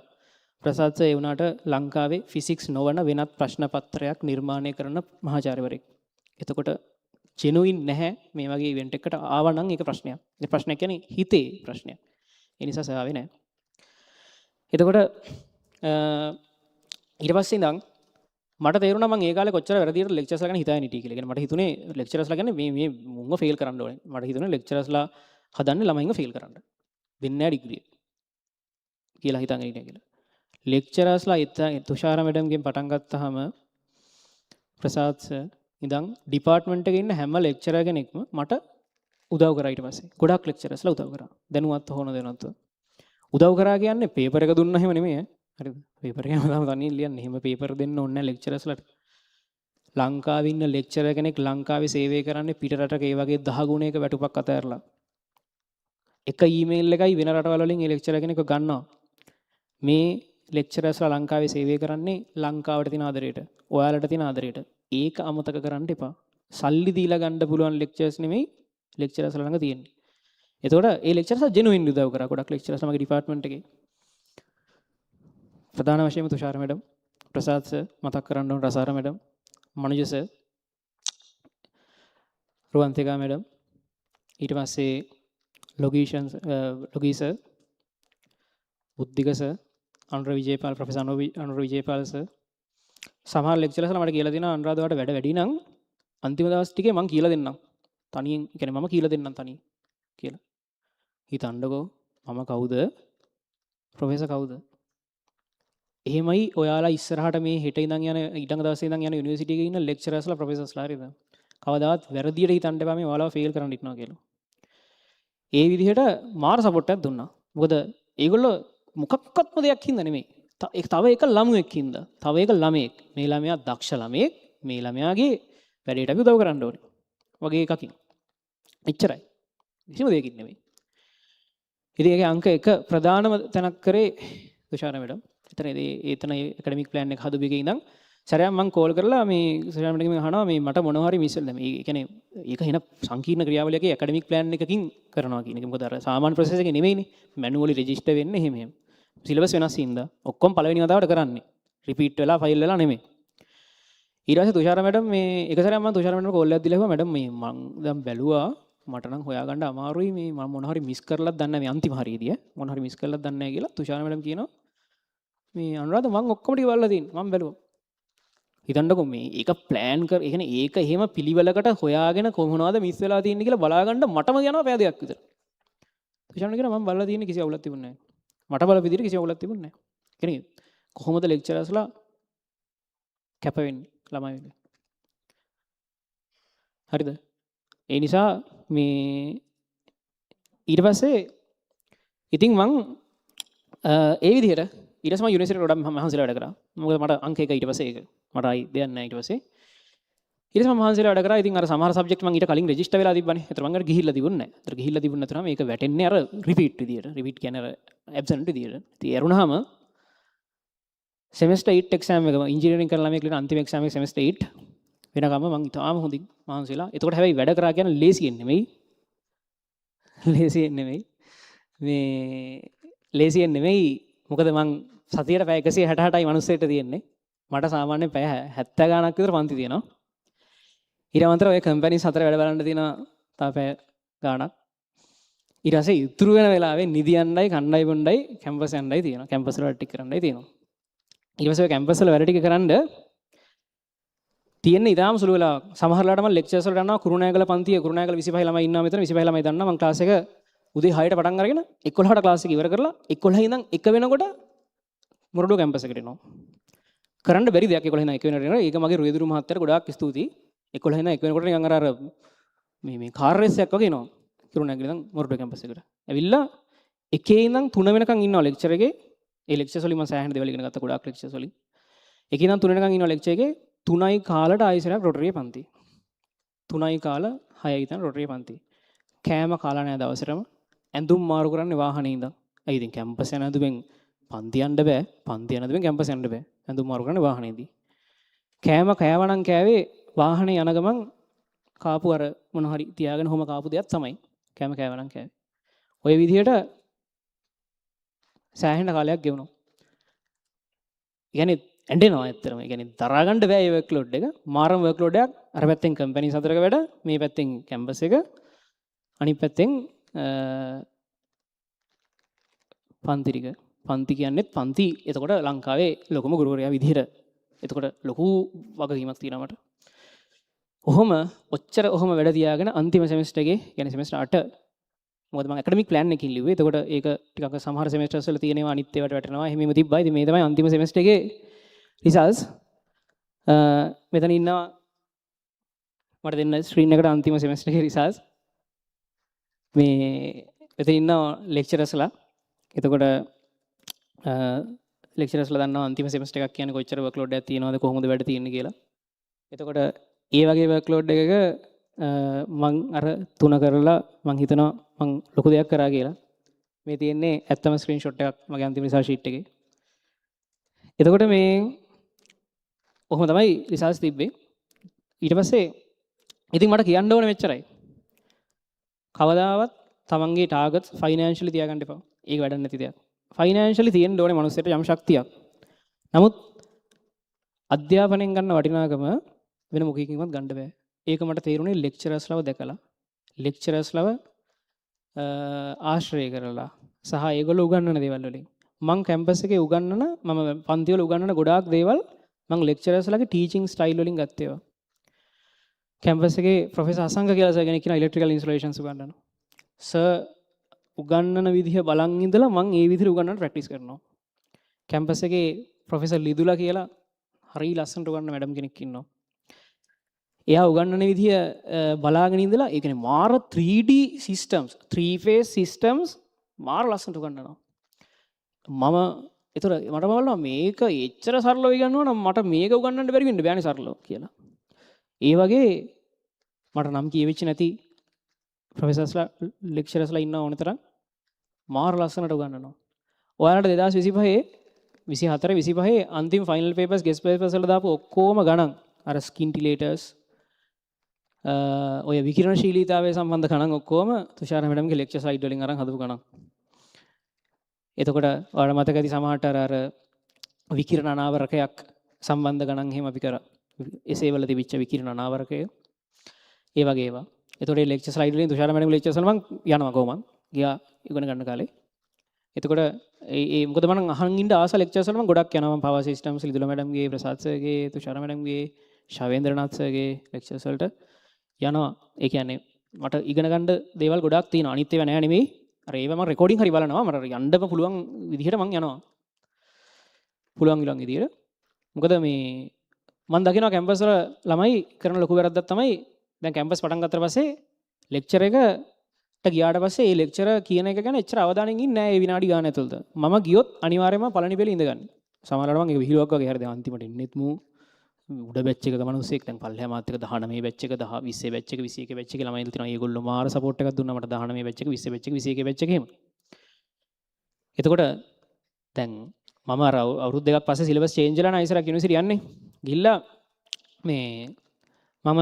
ප්‍රසාද් සර් ඒ වුණාට ලංකාවේ ෆිසික්ස් නොවන වෙනත් ප්‍රශ්න පත්‍රයක් නිර්මාණය කරන මහාචාර්යවරයෙක්. එතකොට ජෙනුයින් නැහැ මේ වගේ ඉවෙන්ට් එකකට ආවා නම් ඒක ප්‍රශ්නයක්. ඒ ප්‍රශ්නයක් කියන්නේ හිතේ ප්‍රශ්නයක්. ඒ නිසා සර් ආවේ නැහැ. එතකොට ඊට පස්සේ ඉඳන් මට තේරුණා මං ඒ කාලේ කොච්චර වැරදියට ලෙක්චර්ස්ලා ගැන හිතාගෙන හිටියේ කියලා. ඒ කියන්නේ මට හිතුනේ ලෙක්චරර්ස්ලා ගැන මේ මේ මුන්ව ෆේල් කරන්න ඕනේ. මට හිතුනේ ලෙක්චරර්ස්ලා හදන්නේ ළමයින්ව ෆේල් කරන්න. දෙන්නේ නැහැ ඩිග්‍රිය කියලා හිතාගෙන හිටියා කියලා. ලෙක්චරර්ස්ලා තුෂාර මැඩම්ගෙන් පටන් ගත්තාම ප්‍රසාද් සර් ඉඳන් ඩිපාර්ට්මන්ට් එකේ ඉන්න හැම ලෙක්චරර් කෙනෙක්ම මට උදව් කරා ඊට පස්සේ. ගොඩක් ලෙක්චරර්ස්ලා උදව් කරා. දැනුවත් හොන දැනුවත්ව. උදව් කරා කියන්නේ පේපර් එක දුන්නා එහෙම නෙමෙයි ඈ. හරිද? පේපර් එක හැමදාම තනියෙන් ලියන්න. එහෙම පේපර් දෙන්න ඕනේ නැහැ ලෙක්චරර්ස්ලාට. ලංකාවේ ඉන්න ලෙක්චරර් කෙනෙක් ලංකාවේ සේවය කරන්නේ පිට රටක ඒ වගේ 10 ගුණයක වැටුපක් අතහැරලා. එක ඊමේල් එකයි වෙන රටවල් වලින් ඒ ලෙක්චරර් කෙනෙක්ව ගන්නවා. මේ ලෙක්චරර්ස්ලා ලංකාවේ සේවය කරන්නේ ලංකාවට තියෙන ආදරයට, ඔයාලට තියෙන ආදරයට. ඒක අමතක කරන්න එපා. සල්ලි දීලා ගන්න පුළුවන් ලෙක්චර්ස් නෙමෙයි ලෙක්චරර්ස්ලා ළඟ තියෙන්නේ. එතකොට ඒ ලෙක්චරර්ස්ලා ජෙනුයින් උදව් කරා. ගොඩක් ලෙක්චරර්ස්ලා මගේ ඩිපාර්ට්මන්ට් එකේ. ප්‍රධාන වශයෙන්ම තුෂාර මැඩම්, ප්‍රසාද් සර් මතක් කරන්න ඕන, Rasara madam, Manuja sir, Ruwanthika madam, ඊට පස්සේ Logeeshan Logi sir, Buddhika sir, Anura Wijepala, professor Anura Wijepala sir. සමහර ලෙක්චරර්ස්ලා මට කියලා දෙනවා, අනුරාධ ඔයාට වැඩ වැඩි නම් අන්තිම දවස් ටිකේ මං කියලා දෙන්නම්. තනියෙන්, කියන්නේ මම කියලා දෙන්නම් තනියෙන් කියලා. හිතන්නකෝ මම කවුද? ප්‍රොෆෙසර් කවුද? එහෙමයි ඔයාලා ඉස්සරහට මේ හෙට ඉඳන් යන ඊළඟ දවසේ ඉඳන් යන යුනිවර්සිටි එකේ ඉන්න ලෙක්චරර්ස්ලා ප්‍රොෆෙසර්ස්ලා, හරිද? කවදාවත් වැරදියට හිතන්න එපා මේ ඔයාලව ෆේල් කරන්න ඉන්නවා කියලා. ඒ විදිහට මාර සපෝට් එකක් දුන්නා. මොකද ඒගොල්ලෝ මොකක්වත්ම දෙයක් හින්දා නෙමෙයි. ඒක තව එක ළමුවෙක් හින්දා. තව එක ළමයෙක්. මේ ළමයා දක්ෂ ළමයෙක්. මේ ළමයාගේ වැඩේට අපි උදව් කරන්න ඕනේ වගේ එකකින්. එච්චරයි. කිසිම දෙයකින් නෙමෙයි. ඉතින් ඒකේ අංක 1 ප්‍රධානම තැනක් කරේ තුෂාර මැඩම්. එතන ඒ එතන ඒ ඇකඩමික් ප්ලෑන් එක හදපු එකේ ඉඳන් සැරයක් මං කෝල් කරලා මේ තුෂාර මැඩම්ගෙන් අහනවා මේ මට මොනවා හරි මිස් වෙලා, මේ ඒ කියන්නේ ඒක එන සංකීර්ණ ක්‍රියාවලියක ඇකඩමික් ප්ලෑන් එකකින් කරනවා කියන එක. මොකද අර සාමාන්‍ය ප්‍රොසෙස් එකේ නෙමෙයිනේ. මැනුවලි රෙජිස්ටර් වෙන්නේ එහෙම එහෙම. සිලබස් වෙනස් හින්දා ඔක්කොම පළවෙනි වතාවට කරන්නේ. රිපීට් වෙලා ෆයිල් වෙලා නෙමෙයි. ඊට පස්සේ තුෂාර මැඩම් මේ එක සැරයක් මං තුෂාර මැඩම්ට කෝල් එකක් දීලා කිව්වා, මැඩම් මේ මං දැන් බැලුවා, මට නම් හොයාගන්න අමාරුයි, මේ මම මොන හරි මිස් කරලත් දන්නේ නැහැ, මේ අන්තිම හරියදී ඈ මොන හරි මිස් කරලත් දන්නේ නැහැ කියලා. තුෂාර මැඩම් කියනවා, මේ අනුරාධ මං ඔක්කොම ටික බලලා තියෙන්නේ, මං බැලුවා. හිතන්නකෝ මේ ඒක ප්ලෑන් කර, ඒ කියන්නේ ඒක එහෙම පිළිවෙලකට හොයාගෙන කොහොමනවද මිස් වෙලා තියෙන්නේ කියලා බලාගන්න මටම යනවා පැය දෙකක් විතර. තුෂාර මැඩම් කියනවා, මං බලලා තියෙන්නේ, කිසි අවුලක් තිබුණේ නැහැ. මට බලපු විදිහට කිසි අවුලක් තිබුණේ නැහැ. කියන්නේ කොහොමද ලෙක්චරර්ස්ලා කැප වෙන්නේ ළමයි වෙනුවෙන්? හරිද? ඒ නිසා මේ ඊට පස්සේ ඉතින් මං ඒ විදිහට ඊට පස්සේ මං යුනිවර්සිටි එකට ගොඩක් මහන්සිලා වැඩ කරා. මොකද මට අංක එක ඊට පස්සේ ඒක මට ආයි දෙයක් නැහැ ඊට පස්සේ. ඊට පස්සේ මං මහන්සිලා වැඩ කරා. ඉතින් අර සමහර සබ්ජෙක්ට් මං ඊට කලින් රෙජිස්ටර් වෙලා තිබ්බනේ. ඒතර මං අර ගිහිල්ලා තිබුණේ නැහැ. ඒතර ගිහිල්ලා තිබුණ නැතුනම මේක වැටෙන්නේ අර රිපීට් විදියට. රිපීට් කියන්නේ අර ඇබ්සන්ට් විදියට. ඉතින් ඇරුණාම සෙමෙස්ටර් 8 එක්සෑම් එක, ඉංජිනේරින් කරන ළමයෙක් ලියන අන්තිම එක්සෑම් එක සෙමෙස්ටර් 8 වෙනකම්ම මං ඉතාම හොඳින් මහන්සි වෙලා. එතකොට හැබැයි වැඩ කරා කියන්නේ ලේසියෙන් නෙමෙයි. ලේසියෙන් නෙමෙයි. මේ ලේසියෙන් නෙමෙයි. මොකද මං සතියට පැය 168යි මනුස්සයෙක්ට තියෙන්නේ. මට සාමාන්‍යයෙන් පැය 70 ගාණක් විතර පන්ති තියෙනවා. ඊට අමතරව ඔය කම්පැනිස් හතර වැඩ බලන්න තියෙනවා තව පැය ගාණක්. ඊට පස්සේ ඉතුරු වෙන වෙලාවේ නිදියන්නයි කන්නයි බොණ්ඩයි කැම්පස් යන්නයි තියෙනවා. කැම්පස් වල වැඩ ටික කරන්නයි තියෙනවා. ඊට පස්සේ ඔය කැම්පස් වල වැඩ ටික කරන්ඩ තියෙන්නේ ඉතාම සුළු වෙලාවක්. සමහර වෙලාවට මම ලෙක්චර්ස් වලට යනවා කුරුණෑගල පන්තිය, කුරුණෑගල 25 ළමයි ඉන්නවා මෙතන, 25 ළමයි දන්නවා. මම ක්ලාස් එක උදේ 6ට පටන් අරගෙන 11ට ක්ලාස් එක ඉවර කරලා 11 ඉඳන් 1 වෙනකොට මොරටුව කැම්පස් එකට එනවා. කරන්න බැරි දෙයක් 11 ඉඳන් 1 වෙනකොට එනවා. ඒක මගේ රුවේදුරු මහත්තයාට ගොඩාක් ස්තුතියි. 11 ඉඳන් 1 වෙනකොට නිකන් අර අර මේ මේ කාර් රේස් එකක් වගේ එනවා. කුරුණෑගල ඉඳන් මොරටුව කැම්පස් එකට. ඇවිල්ලා එකේ ඉඳන් 3 වෙනකන් ඉන්නවා ලෙක්චර් එකේ. ඒ ලෙක්චර්ස් වලින් මම සෑහෙන දේවල් ඉගෙන ගත්තා, ගොඩාක් ලෙක්චර්ස් වලින්. එකේ ඉඳන් 3 වෙනකන් ඉන්නවා ලෙක්චර් එකේ. 3යි කාලට ආයෙසරක් රොටරියේ පන්ති. 3යි කාල 6යි ඉඳන් රොටරියේ පන්ති. කෑම කාලා නෑ දවසටම. ඇඳුම් මාරු කරන්නේ වාහනේ ඉඳන්. ඇයි ඉතින් කැම්පස් යන ඇඳුමෙන් පන්ති යන්න බෑ. පන්ති යන ඇඳුමෙන් කැම්පස් යන්න බෑ. ඇඳුම් මාරු කරන්නේ වාහනේදී. කෑම කෑවනම් කෑවේ වාහනේ යන ගමන් කාපු අර මොන හරි තියාගෙන ඔහොම කාපු දෙයක් තමයි. කෑම කෑවනම් කෑවේ. ඔය විදිහට සෑහෙන කාලයක් ගෙවුණා. ඒ ඇඬෙනවා ඇත්තටම. ඒ කියන්නේ දරා ගන්න බෑ මේ වර්ක්ලෝඩ් එක. මාරම වර්ක්ලෝඩ් එකක්. අර පැත්තෙන් කම්පැනි හතරක වැඩ, මේ පැත්තෙන් කැම්පස් එක, අනිත් පැත්තෙන් පන්ති ටික. පන්ති කියන්නේත් පන්ති එතකොට ලංකාවේ ලොකුම ගුරුවරයා විදිහට. එතකොට ලොකු වගකීමක් තියෙනවා මට. ඔහොම ඔච්චර ඔහොම වැඩ තියාගෙන අන්තිම සෙමෙස්ටර් එකේ, කියන්නේ සෙමෙස්ටර් 8, මොකද මම ඇකඩමික් ප්ලෑන් එකකින් ලිව්වේ. එතකොට ඒක ටිකක් සමහර සෙමෙස්ටර්ස් වල තියෙන ඒවා අනිත් ඒවාට වැටෙනවා. එහෙම එහෙම තිබ්බා. ඉතින් මේ තමයි අන්තිම සෙමෙස්ටර් එකේ රිසල්ට්ස්. මෙතන ඉන්නවා, මට දෙන්න ස්ක්‍රීන් එකට අන්තිම සෙමෙස්ටර් එකේ රිසල්ට්ස්. මේ මෙතන ඉන්නවා ලෙක්චරර්ස්ලා. එතකොට ලෙක්චරර්ස්ලා දන්නවා අන්තිම සෙමෙස්ටර් එකක් කියන්නේ කොච්චර වර්ක්ලෝඩ් එකක් තියෙනවද, කොහොමද වැඩ තියෙන්නේ කියලා. එතකොට ඒ වගේ වර්ක්ලෝඩ් එකක මං අර තුන කරලා මං හිතනවා මං ලොකු දෙයක් කරා කියලා. මේ තියෙන්නේ ඇත්තම ස්ක්‍රීන්ෂොට් එකක් මගේ අන්තිම රිසල්ට් ෂීට් එකේ. එතකොට මේ ඔහොම තමයි රිසල්ට්ස් තිබ්බේ. ඊට පස්සේ ඉතින් මට කියන්න ඕනේ මෙච්චරයි. කවදාවත් තමන්ගේ ටාගට්ස් ෆයිනෑන්ෂියලි තියාගන්න එපා. ඒක වැඩක් නැති දෙයක්. ෆයිනෑන්ෂියලි තියෙන්න ඕනේ මනුස්සයට යම් ශක්තියක්. නමුත් අධ්‍යාපනයෙන් ගන්න වටිනාකම වෙන මොකකින්වත් ගන්න බෑ. ඒක මට තේරුණේ ලෙක්චරර්ස්ලව දැකලා. ලෙක්චරර්ස්ලව ආශ්‍රය කරලා සහ ඒගොල්ලෝ උගන්වන දේවල් වලින්. මං කැම්පස් එකේ උගන්වන, මම පන්ති වල උගන්වන ගොඩාක් දේවල් මං ලෙක්චරර්ස්ලාගේ ටීචිං ස්ටයිල් වලින් ගත්ත ඒවා. කැම්පස් එකේ ප්‍රොෆෙසර් අසංග කියලා සර් කෙනෙක් ඉන්නවා, ඉලෙක්ට්‍රිකල් ඉන්ස්ටලේෂන්ස් උගන්වන. සර් උගන්වන විදිහ බලන් ඉඳලා මං ඒ විදිහට උගන්වන්න ප්‍රැක්ටිස් කරනවා. කැම්පස් එකේ ප්‍රොෆෙසර් ලිදුලා කියලා හරි ලස්සනට උගන්වන මැඩම් කෙනෙක් ඉන්නවා. එයා උගන්වන විදිහ බලාගෙන ඉඳලා, ඒ කියන්නේ මාර 3D systems, 3 phase systems මාර ලස්සනට උගන්වනවා. මම ඒතර මට බලනවා මේක එච්චර සරලව ඉගන්නුවා නම් මට මේක උගන්වන්න බැරි වෙන්න බෑනේ සරලව කියලා. ඒ වගේ මට නම් කියවෙච්ච නැති ප්‍රොෆෙසර්ස්ලා, ලෙක්චරර්ස්ලා ඉන්නවා ඕන තරම් මාර ලස්සනට උගන්වනවා. ඔයාලට 2025, 24, 25 අන්තිම ෆයිනල් පේපර්ස්, ගෙස්ට් පේපර්ස් වල දාපු ඔක්කොම ගණන්, අර ස්කින්ටිලේටර්ස්, ඔය විකිරණශීලීතාවය සම්බන්ධ ගණන් ඔක්කොම තුෂාර මැඩම්ගේ ලෙක්චර් ස්ලයිඩ් වලින් අරන් හදපු ගණන්. එතකොට ඔයාලා මතක ඇති සමහරට අර අර විකිරණ අනාවරකයක් සම්බන්ධ ගණන් එහෙම අපි කරා. එසේ වල තිබිච්ච විකිරණ අනාවරකය ඒ වගේ ඒවා. එතකොට මේ ලෙක්චර් ස්ලයිඩ් වලින් තුෂාර මැඩම්ගේ ලෙක්චර්ස් වල මං යනවා කොහොමද? ගියා ඉගෙන ගන්න කාලේ. එතකොට ඒ ඒ මොකද මං අහන් ඉන්න ආස ලෙක්චර්ස් වල මං ගොඩක් යනවා. මං පවර් සිස්ටම්ස් ලිදුලා මැඩම්ගේ, ප්‍රසාද් සර්ගේ, තුෂාර මැඩම්ගේ, ශවේන්ද්‍රනාත් සර්ගේ ලෙක්චර්ස් වලට යනවා. ඒ කියන්නේ මට ඉගෙන ගන්න දේවල් ගොඩාක් තියෙනවා. අනිත් ඒවා නෑ නෙමෙයි. අර ඒවා මං රෙකෝඩින් හරි බලනවා. මට යන්නම පුළුවන් විදිහට මං යනවා. පුළුවන් විලං විදිහට. මොකද මේ මං දකිනවා කැම්පස් වල ළමයි කරන ලොකු වැරද්දක් තමයි, දැන් කැම්පස් පටන් ගත්තට පස්සේ ලෙක්චර් එකට ගියාට පස්සේ ඒ ලෙක්චරර් කියන එක ගැන එච්චර අවධානයෙන් ඉන්නේ නෑ ඒ විනාඩි ගාන ඇතුළත. මම ගියොත් අනිවාර්යයෙන්ම පළවෙනි පෙළ ඉඳගන්න. සමහරවිට මං ඒක විහිළුවක් වගේ, හරි දැන් අන්තිමට එන්නෙත් මූ උඩ බැච් එකක මිනිස්සෙක්, දැන් පල්ලෙහා මාත් එක්ක 19 බැච් එක, 10 20 බැච් එක, 21 බැච් එකේ ළමයි ඉඳලා තියෙනවා. ඒගොල්ලෝ මාර සපෝට් එකක් දුන්නා මට 19 බැච් එක, 20 බැච් එක, 21 බැච් එක එහෙම. එතකොට දැන් මම අර අවුරුදු 2ක් පස්සේ සිලබස් චේන්ජ් වෙලා නා ඉස්සරහ යුනිවර්සිටි යන්නේ. ගිහිල්ලා මේ මම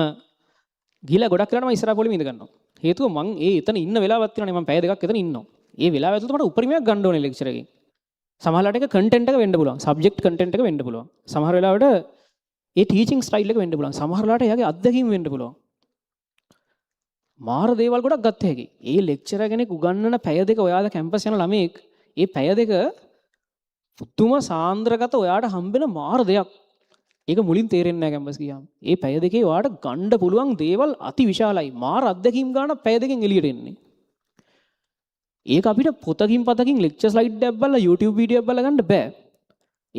ගිහිල්ලා ගොඩක් වෙලාවට මම ඉස්සරහ පොලිමේ ඉඳ ගන්නවා. හේතුව මං ඒ එතන ඉන්න වෙලාවක් තියෙනවානේ, මං පැය 2ක් එතන ඉන්නවා. ඒ වෙලාව ඇතුළත මට උපරිමයක් ගන්න ඕනේ ලෙක්චර් එකෙන්. සමහරවිට ඒක කන්ටෙන්ට් එක වෙන්න පුළුවන්. සබ්ජෙක්ට් කන්ටෙන්ට් එක වෙන්න පුළුවන්. සමහර වෙලාවට ඒ ටීචිං ස්ටයිල් එක වෙන්න පුළුවන්. සමහර වෙලාවට එයාගේ අත්දැකීම් වෙන්න පුළුවන්. මාර දේවල් ගොඩක් ගත්ත හැකි. ඒ ලෙක්චරර් කෙනෙක් උගන්වන පැය 2, ඔයාලා කැම්පස් යන ළමයෙක් ඒ පැය 2 පුදුම සාන්ද්‍රගත ඔයාට හම්බෙන මාර දෙයක්. ඒක මුලින් තේරෙන්නේ නැහැ කැම්පස් ගියාම. ඒ පැය දෙකේ ඔයාට ගන්න පුළුවන් දේවල් අති විශාලයි. මාර අත්දැකීම් ගන්න පැය දෙකෙන් එළියට එන්නේ. ඒක අපිට පොතකින් පතකින් ලෙක්චර් ස්ලයිඩ් එකක් බලලා YouTube video එකක් බලලා ගන්න බෑ.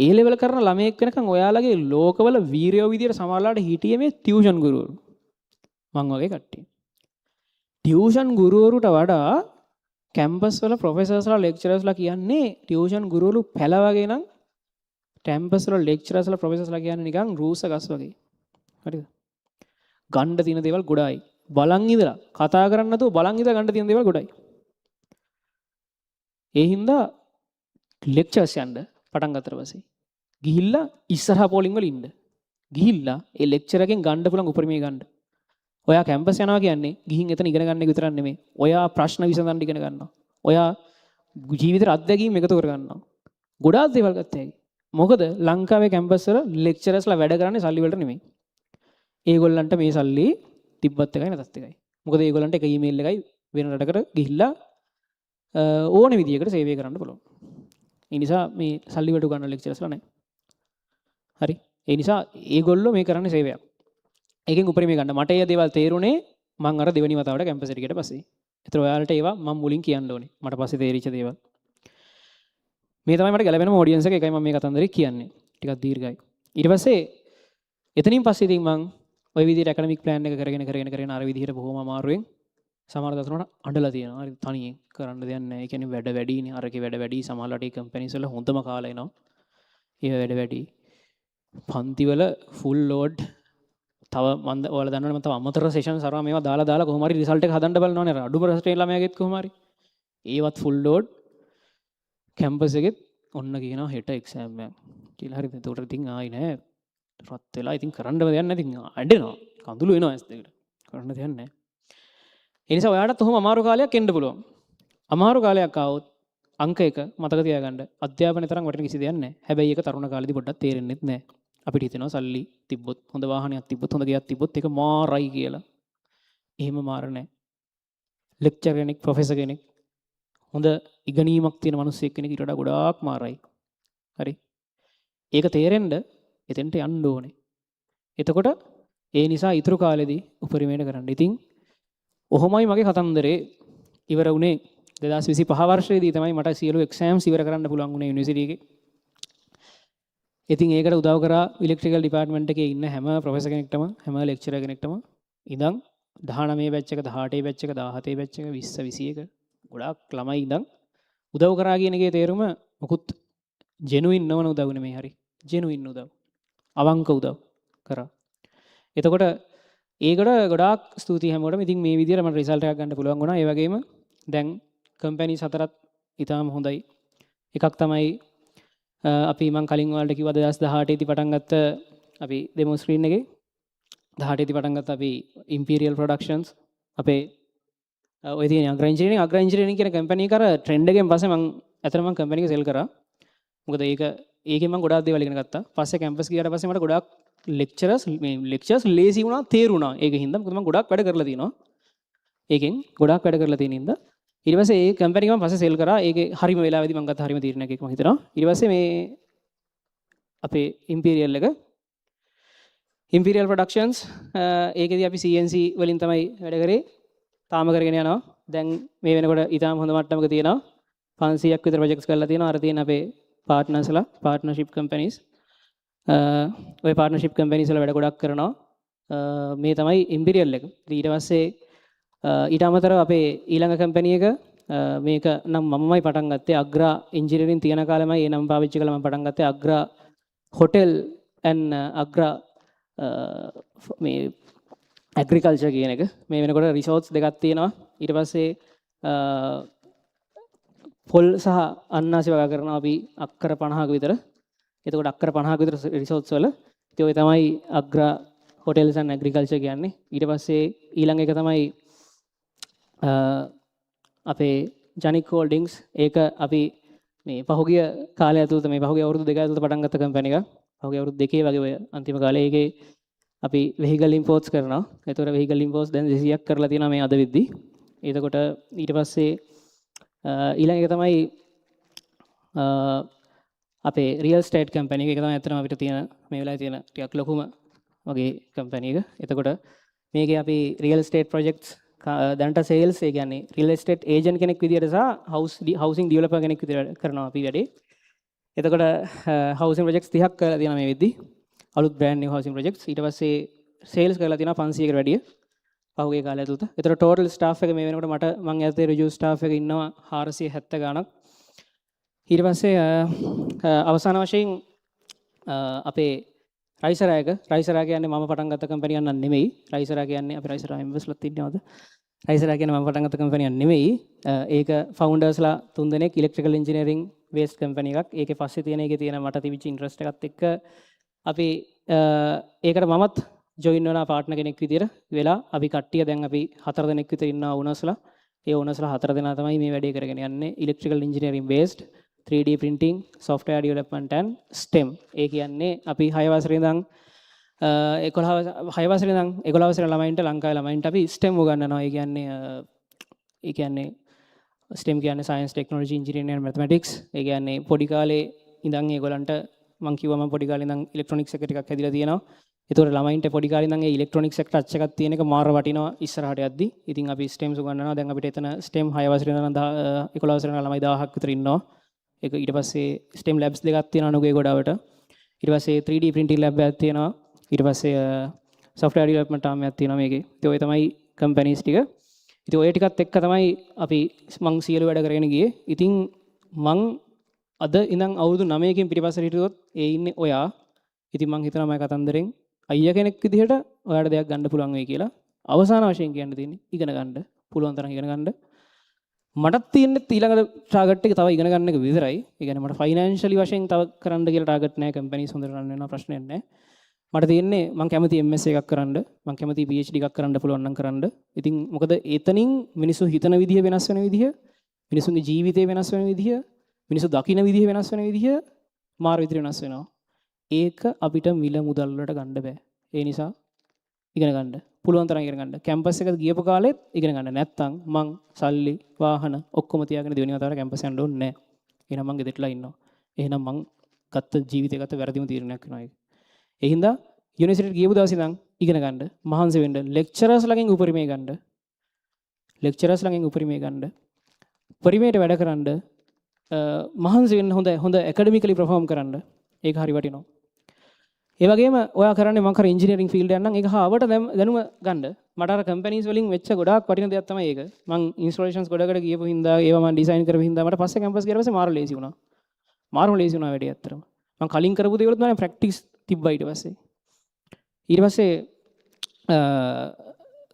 ඒ ලෙවල් කරන ළමයෙක් වෙනකන් ඔයාලගේ ලෝකවල වීරයෝ විදියට සමහරලාට හිටියේ මේ ටියුෂන් ගුරුවරු. මං වගේ කට්ටිය. ටියුෂන් ගුරුවරුට වඩා කැම්පස් වල ප්‍රොෆෙසර්ස්ලා ලෙක්චරර්ස්ලා කියන්නේ ටියුෂන් ගුරුවරු පැල වගේ නම්, කැම්පස් වල ලෙක්චරර්ස්ලා ප්‍රොෆෙසර්ස්ලා කියන්නේ නිකන් රූස ගස් වගේ. හරිද? ගණ්ඩ තියෙන දේවල් ගොඩායි. බලන් ඉඳලා කතා කරන්න නැතුව බලන් ඉඳලා ගන්න තියෙන දේවල් ගොඩයි. ඒ හින්දා ලෙක්චර්ස් යන්න පටන් ගත්තට පස්සේ ගිහිල්ලා ඉස්සරහා පෝලිං වල ඉන්න. ගිහිල්ලා ඒ ලෙක්චර් එකෙන් ගන්න පුළුවන් උපරිමය ගන්න. ඔයා කැම්පස් යනවා කියන්නේ ගිහින් එතන ඉගෙන ගන්න එක විතරක් නෙමෙයි. ඔයා ප්‍රශ්න විසඳන්න ඉගෙන ගන්නවා. ඔයා ජීවිතේට අත්දැකීම් එකතු කර ගන්නවා. ගොඩාක් දේවල් ගත්ත හැකි. මොකද ලංකාවේ කැම්පස් වල ලෙක්චරර්ස්ලා වැඩ කරන්නේ සල්ලි වලට නෙමෙයි. ඒගොල්ලන්ට මේ සල්ලි තිබ්බත් එකයි නැතත් එකයි. මොකද ඒගොල්ලන්ට එක ඊමේල් එකයි වෙන රටකට ගිහිල්ලා ඕන විදියකට සේවය කරන්න පුළුවන්. ඒ නිසා මේ සල්ලි වලට ගන්න ලෙක්චරර්ස්ලා නැහැ. හරි. ඒ නිසා ඒගොල්ලෝ මේ කරන්නේ සේවයක්. ඒකෙන් උපරිමය ගන්න. මට ඒ දේවල් තේරුනේ මං අර දෙවෙනි වතාවට කැම්පස් එකට ගියට පස්සේ. ඒතර ඔයාලට ඒවා මං මුලින් කියන්න ඕනේ. මට පස්සේ තේරිච්ච දේවල්. මේ තමයි මට ගැලපෙනම ඔඩියන්ස් එක. ඒකයි මම මේ කතන්දරේ කියන්නේ. ටිකක් දීර්ඝයි. ඊට පස්සේ එතනින් පස්සේ ඉතින් මං ඔය විදිහට ඇකඩමික් ප්ලෑන් එක කරගෙන කරගෙන කරගෙන අර විදිහට බොහොම අමාරුවෙන් සමහර දවස්වල අඬලා තියෙනවා. හරි, තනියෙන් කරන්න දෙයක් නැහැ. ඒ කියන්නේ වැඩ වැඩිනේ. අරකේ වැඩ වැඩි. සමහරලාට ඒ කම්පැනිස් වල හොඳම කාලය එනවා. ඒ වැඩ වැඩි. පන්තිවල ෆුල් ලෝඩ්. තව මන්ද ඔයාලා දන්නවනේ මම තව අමතර සෙෂන්ස් අරවා මේවා දාලා දාලා කොහොම හරි රිසල්ට් එක හදන්න බලනවනේ. අර අඩුම රස්ටේ ළමයාගෙත් කොහොම හරි. ඒවත් ෆුල් ලෝඩ්. කැම්පස් එකෙත් ඔන්න කියනවා හෙට එක්සෑම් එකක් කියලා. හරිද? එතකොට ඉතින් ආයි නෑ. රත් වෙලා ඉතින් කරන්න දෙයක් නැහැ. ඉතින් ඇඬෙනවා. කඳුළු එනවා ඇස් දෙකට. කරන්න දෙයක් නැහැ. ඒ නිසා ඔයාටත් ඔහොම අමාරු කාලයක් එන්න පුළුවන්. අමාරු කාලයක් ආවොත් අංක 1 මතක තියාගන්න. අධ්‍යාපනය තරම් වටින කිසි දෙයක් නැහැ. හැබැයි ඒක තරුණ කාලේදී පොඩ්ඩක් තේරෙන්නෙත් නැහැ. අපිට හිතෙනවා සල්ලි තිබ්බොත්, හොඳ වාහනයක් තිබ්බොත්, හොඳ ගෙයක් තිබ්බොත් ඒක මාරයි කියලා. එහෙම මාර නැහැ. ලෙක්චර් කෙනෙක්, ප්‍රොෆෙසර් කෙනෙක්, හොඳ ඉගෙනීමක් තියෙන මිනිස්සෙක් කෙනෙක් ඊට වඩා ගොඩාක් මාරයි. හරි. ඒක තේරෙන්න එතෙන්ට යන්න ඕනේ. එතකොට ඒ නිසා ඉතුරු කාලෙදී උපරිමයට කරන්න. ඉතින් ඔහොමයි මගේ කතන්දරේ ඉවර වුණේ. 2025 වර්ෂයේදී තමයි මට සියලු එක්සෑම්ස් ඉවර කරන්න පුළුවන් වුණේ යුනිවර්සිටි එකේ. ඉතින් ඒකට උදව් කරා ඉලෙක්ට්‍රිකල් ඩිපාර්ට්මන්ට් එකේ ඉන්න හැම ප්‍රොෆෙසර් කෙනෙක්ටම, හැම ලෙක්චරර් කෙනෙක්ටම. ඉඳන් 19 බැච් එක, 18 බැච් එක, 17 බැච් එක, 20, 21 ගොඩාක් ළමයි ඉඳන් උදව් කරා කියන එකේ තේරුම මොකුත් ජෙනුයින් නොවන උදව් නෙමෙයි, හරි. ජෙනුයින් උදව්. අවංක උදව් කරා. එතකොට ඒකට ගොඩාක් ස්තුතියි හැමෝටම. ඉතින් මේ විදිහට මට රිසල්ට් එකක් ගන්න පුළුවන් වුණා. ඒ වගේම දැන් කම්පැනිස් හතරත් ඉතාම හොඳයි. එකක් තමයි අපි මං කලින් ඔයාලට කිව්වා 2018 දී පටන් ගත්ත අපි ඩෙමෝ ස්ක්‍රීන් එකේ 18 දී පටන් ගත්ත අපි ඉම්පීරියල් ප්‍රොඩක්ෂන්ස්. අපේ ඔය තියෙන අග්‍රා ඉන්ජිනියරින්. අග්‍රා ඉන්ජිනියරින් කියන කම්පැනි එක අර ට්‍රෙන්ඩ් එකෙන් පස්සේ මං ඇත්තටම මං කම්පැනි එක සෙල් කරා. මොකද ඒකෙන් මං ගොඩාක් දේවල් ඉගෙන ගත්තා. පස්සේ කැම්පස් ගියාට පස්සේ මට ගොඩාක් ලෙක්චරර්ස් මේ ලෙක්චර්ස් ලේසි වුණා, තේරුණා. ඒක හින්දා මොකද මං ගොඩාක් වැඩ කරලා තියෙනවා. ඒකෙන් ගොඩාක් වැඩ කරලා තියෙන හින්දා ඊට පස්සේ ඒ කම්පැනි එක මම පස්සේ සෙල් කරා. ඒකේ හරිම වෙලාවෙදී මං ගත්ත හරිම තීරණයක් ඒක මං හිතනවා. ඊට පස්සේ මේ අපේ ඉම්පීරියල් එක, ඉම්පීරියල් ප්‍රොඩක්ෂන්ස්, ඒකෙදි අපි CNC වලින් තමයි වැඩ කරේ. තාම කරගෙන යනවා. දැන් මේ වෙනකොට ඉතාම හොඳ මට්ටමක තියෙනවා. 500ක් විතර ප්‍රොජෙක්ට්ස් කරලා තියෙනවා. අර තියෙන අපේ පාර්ට්නර්ස්ලා, පාර්ට්නර්ෂිප් කම්පැනිස්. ඔය පාර්ට්නර්ෂිප් කම්පැනිස් වල වැඩ ගොඩක් කරනවා. මේ තමයි ඉම්පීරියල් එක. ඊට පස්සේ ඊට අමතරව අපේ ඊළඟ කම්පැනි එක, මේක නම් මමමයි පටන් ගත්තේ. අග්‍රා ඉන්ජිනියරින් තියෙන කාලෙමයි ඒ නම පාවිච්චි කරලා මම පටන් ගත්තේ අග්‍රා හොටෙල් ඇන් අග්‍රා මේ ඇග්‍රිකල්චර් කියන එක. මේ වෙනකොට රිසෝට්ස් දෙකක් තියෙනවා. ඊට පස්සේ පොල් සහ අන්නාසි වගා කරනවා අපි අක්කර 50ක විතර. එතකොට අක්කර 50ක විතර රිසෝට්ස් වල. ඉතින් ඔය තමයි අග්‍රා හොටෙල්ස් ඇන්ඩ් ඇග්‍රිකල්චර් කියන්නේ. ඊට පස්සේ ඊළඟ එක තමයි අපේ ජනික් හෝල්ඩින්ග්ස්. ඒක අපි මේ පහුගිය කාලය ඇතුළත, මේ පහුගිය අවුරුදු 2 ඇතුළත පටන් ගත්ත කම්පැනි එකක්. පහුගිය අවුරුදු 2 වගේ ඔය අන්තිම කාලේ ඒකේ අපි වෙහිකල් ඉම්පෝර්ට්ස් කරනවා. එතකොට වෙහිකල් ඉම්පෝර්ට්ස් දැන් 200ක් කරලා තියෙනවා මේ අද වෙද්දි. එතකොට ඊට පස්සේ ඊළඟ එක තමයි අපේ රියල් ස්ටේට් කම්පැනි එක. ඒක තමයි ඇත්තටම අපිට තියෙන මේ වෙලාවේ තියෙන ටිකක් ලොකුම වගේ කම්පැනි එක. එතකොට මේකේ අපි රියල් ස්ටේට් ප්‍රොජෙක්ට්ස් දැනට සේල්ස්, ඒ කියන්නේ රියල් එස්ටේට් ඒජන්ට් කෙනෙක් විදියට සහ හවුසින් ඩෙවලොපර් කෙනෙක් විදියට කරනවා අපි වැඩේ. එතකොට හවුසින් ප්‍රොජෙක්ට්ස් 30ක් කරලා තියෙනවා මේ වෙද්දි. අලුත් බ්‍රෑන්ඩ් නිව් හවුසින් ප්‍රොජෙක්ට්ස්. ඊට පස්සේ සේල්ස් කරලා තියෙනවා 500කට වැඩිය පහුගිය කාලය ඇතුළත. එතකොට ටෝටල් ස්ටාෆ් එක මේ වෙනකොට මං යටතේ ඍජු ස්ටාෆ් එක ඉන්නවා 470 ගාණක්. ඊට පස්සේ අවසාන වශයෙන් අපේ රයිසරා එක. රයිසරා කියන්නේ මම පටන් ගත්ත කම්පැනි එකක් නන් නෙමෙයි. රයිසරා කියන්නේ අපි රයිසරා මෙම්බර්ස්ලාත් ඉන්නවද? රයිසරා කියන්නේ මම පටන් ගත්ත කම්පැනි එකක් නෙමෙයි. ඒක ෆවුන්ඩර්ස්ලා තුන් දෙනෙක් ඉලෙක්ට්‍රිකල් ඉන්ජිනියරින් බේස්ඩ් කම්පැනි එකක්. ඒකේ පස්සේ තියෙන ඒකේ තියෙන මට තිබිච්ච ඉන්ට්‍රස්ට් එකත් එක්ක අපි ඒකට මමත් ජොයින් වෙලා පාර්ට්නර් කෙනෙක් විදියට වෙලා අපි කට්ටිය දැන් අපි හතර දෙනෙක් විතර ඉන්නවා ඕනර්ස්ලා. ඒ ඕනර්ස්ලා හතර දෙනා තමයි මේ වැඩේ කරගෙන යන්නේ. Electrical engineering based, 3D printing, software development and STEM. ඒ කියන්නේ අපි 6 වසරේ ඉඳන් 11, 6 වසරේ ඉඳන් 11 වසරේ ළමයින්ට, ලංකාවේ ළමයින්ට අපි STEM උගන්වනවා. ඒ කියන්නේ STEM කියන්නේ science, technology, engineering and mathematics. ඒ කියන්නේ පොඩි කාලේ ඉඳන් ඒගොල්ලන්ට මං කිව්වා මං පොඩි කාලේ ඉඳන් ඉලෙක්ට්‍රොනික්ස් එක ටිකක් හැදිලා තියෙනවා. ඒතකොට ළමයින්ට පොඩි කාලේ ඉඳන් ඒ ඉලෙක්ට්‍රොනික්ස් එක ටච් එකක් තියෙන එක මාර වටිනවා ඉස්සරහට යද්දි. ඉතින් අපි STEM උගන්වනවා. දැන් අපිට එතන STEM 6 වසරේ ඉඳන් 11 වසරේ ඉඳන් ළමයි 1000ක් විතර ඉන්නවා. ඒක ඊට පස්සේ STEM labs දෙකක් තියෙනවා නුගේගොඩවට. ඊට පස්සේ 3D printing lab එකක් තියෙනවා. ඊට පස්සේ software development arm එකක් තියෙනවා මේකේ. ඉතින් ඔය තමයි කම්පැනිස් ටික. ඉතින් ඔය ටිකත් එක්ක තමයි අපි මං සියලු වැඩ කරගෙන ගියේ. ඉතින් මං අද ඉඳන් අවුරුදු 9කින් පිටිපස්සට හිටියොත් ඒ ඉන්නේ ඔයා. ඉතින් මං හිතනවා මගේ කතන්දරෙන් අයියා කෙනෙක් විදිහට ඔයාට දෙයක් ගන්න පුළුවන් වෙයි කියලා. අවසාන වශයෙන් කියන්න තියෙන්නේ ඉගෙන ගන්න. පුළුවන් තරම් ඉගෙන ගන්න. මටත් තියෙන්නේ ඊළඟ ටාගට් එක තව ඉගෙන ගන්න එක විතරයි. ඒ කියන්නේ මට ෆයිනෑන්ෂියලි වශයෙන් තව කරන්න කියලා ටාගට් නෑ. කම්පැනිස් හොඳට රන් වෙනවා, ප්‍රශ්නයක් නෑ. මට තියෙන්නේ මං කැමති MS එකක් කරන්න. මං කැමති PhD එකක් කරන්න පුළුවන් නම් කරන්න. ඉතින් මොකද එතනින් මිනිස්සු හිතන විදිහ වෙනස් වෙන විදිහ, මිනිසුන්ගේ ජීවිතේ වෙනස් වෙන විදිහ, මිනිස්සු දකින විදිහ වෙනස් වෙන විදිහ මාර විදිහට වෙනස් වෙනවා. ඒක අපිට මිල මුදල් වලට ගන්න බෑ. ඒ නිසා ඉගෙන ගන්න. පුළුවන් තරම් ඉගෙන ගන්න. කැම්පස් එකට ගියපු කාලෙත් ඉගෙන ගන්න. නැත්තම් මං සල්ලි, වාහන ඔක්කොම තියාගෙන දෙවෙනි වතාවට කැම්පස් යන්න ඕනේ නෑ. එහෙනම් මං ගෙදරටලා ඉන්නවා. එහෙනම් මං ගත්ත ජීවිතේ ගත්ත වැරදිම තීරණයක් වෙනවා ඒක. ඒ හින්දා යුනිවර්සිටියට ගියපු දවසේ ඉඳන් ඉගෙන ගන්න, මහන්සි වෙන්න, ලෙක්චරර්ස් ළඟින් උපරිමය ගන්න. ලෙක්චරර්ස් ළඟින් උපරිමය ගන්න. උපරිමයට වැඩ කරන්න, මහන්සි වෙන්න, හොඳ හොඳ ඇකඩමිකලි පර්ෆෝම් කරන්න. ඒක හරි වටිනවා. ඒ වගේම ඔයා කරන්නේ මං කර ඉංජිනේරින් ෆීල්ඩ් එකක් නම් ඒක හාවට දැනුම ගන්න. මට අර කම්පැනිස් වලින් වෙච්ච ගොඩාක් වටින දෙයක් තමයි ඒක. මං ඉන්ස්ටොලේෂන්ස් ගොඩකට ගියපු හින්දා, ඒවා මං ඩිසයින් කරපු හින්දා මට පස්සේ කැම්පස් ගියට පස්සේ මාර ලේසි වුණා. මාරම ලේසි වුණා වැඩේ ඇත්තටම. මං කලින් කරපු දේවලුත් මම ප්‍රැක්ටිස් තිබ්බා ඊට පස්සේ. ඊට පස්සේ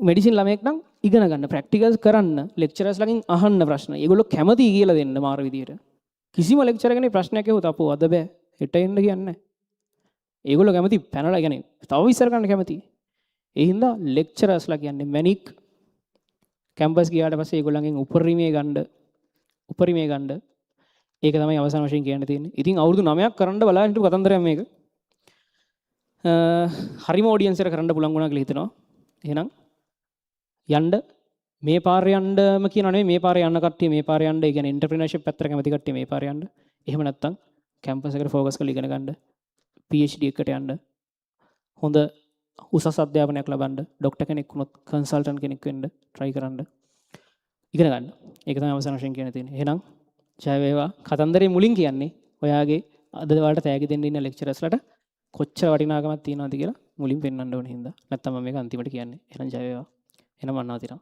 මෙඩිසින් ළමයෙක් නම් ඉගෙන ගන්න, ප්‍රැක්ටිකල්ස් කරන්න, ලෙක්චරර්ස් ළඟින් අහන්න ප්‍රශ්න. ඒගොල්ලෝ කැමතියි කියලා දෙන්න මාර විදියට. කිසිම ලෙක්චරර් කෙනෙක් ප්‍රශ්නයක් ඇහුවොත් අපෝ අද බෑ, හෙට එන්න කියන්නේ නැහැ. ඒගොල්ලෝ කැමති පැනලා කියන්නේ තව විස්තර කරන්න කැමති. ඒ හින්දා ලෙක්චරර්ස්ලා කියන්නේ මැනික්. කැම්පස් ගියාට පස්සේ ඒගොල්ලන්ගෙන් උපරිමය ගන්න, උපරිමය ගන්න. ඒක තමයි අවසාන වශයෙන් කියන්න තියෙන්නේ. ඉතින් අවුරුදු 9ක් කරන්න බලාගෙන හිටපු කතන්දරයක් මේක. හරිම ඔඩියන්ස් එකට කරන්න පුළුවන් වුණා කියලා හිතනවා. එහෙනම් යන්න මේ පාර යන්නම කියනවා නෙවෙයි, මේ පාර යන්න කට්ටිය මේ පාර යන්න. ඒ කියන්නේ එන්ටර්ප්‍රිනර්ෂිප් පැත්තට කැමති කට්ටිය මේ පාර යන්න. එහෙම නැත්නම් කැම්පස් එකට ෆෝකස් කරලා ඉගෙන ගන්න. PhD එකට යන්න. හොඳ උසස් අධ්‍යාපනයක් ලබන්න. ඩොක්ටර් කෙනෙක් වුණොත් කන්සල්ටන්ට් කෙනෙක් වෙන්න try කරන්න. ඉගෙන ගන්න. ඒක තමයි අවසාන වශයෙන් කියන්න තියෙන්නේ. එහෙනම් ජය වේවා. කතන්දරේ මුලින් කියන්නේ ඔයාගේ අද ඔයාලට තෑගි දෙන්න ඉන්න ලෙක්චරර්ස්ලාට කොච්චර වටිනාකමක් තියෙනවද කියලා මුලින් පෙන්වන්න ඕන හින්දා. නැත්තම් මම මේක අන්තිමට කියන්නේ. එහෙනම් ජය වේවා. එහෙනම් මම නවතිනවා.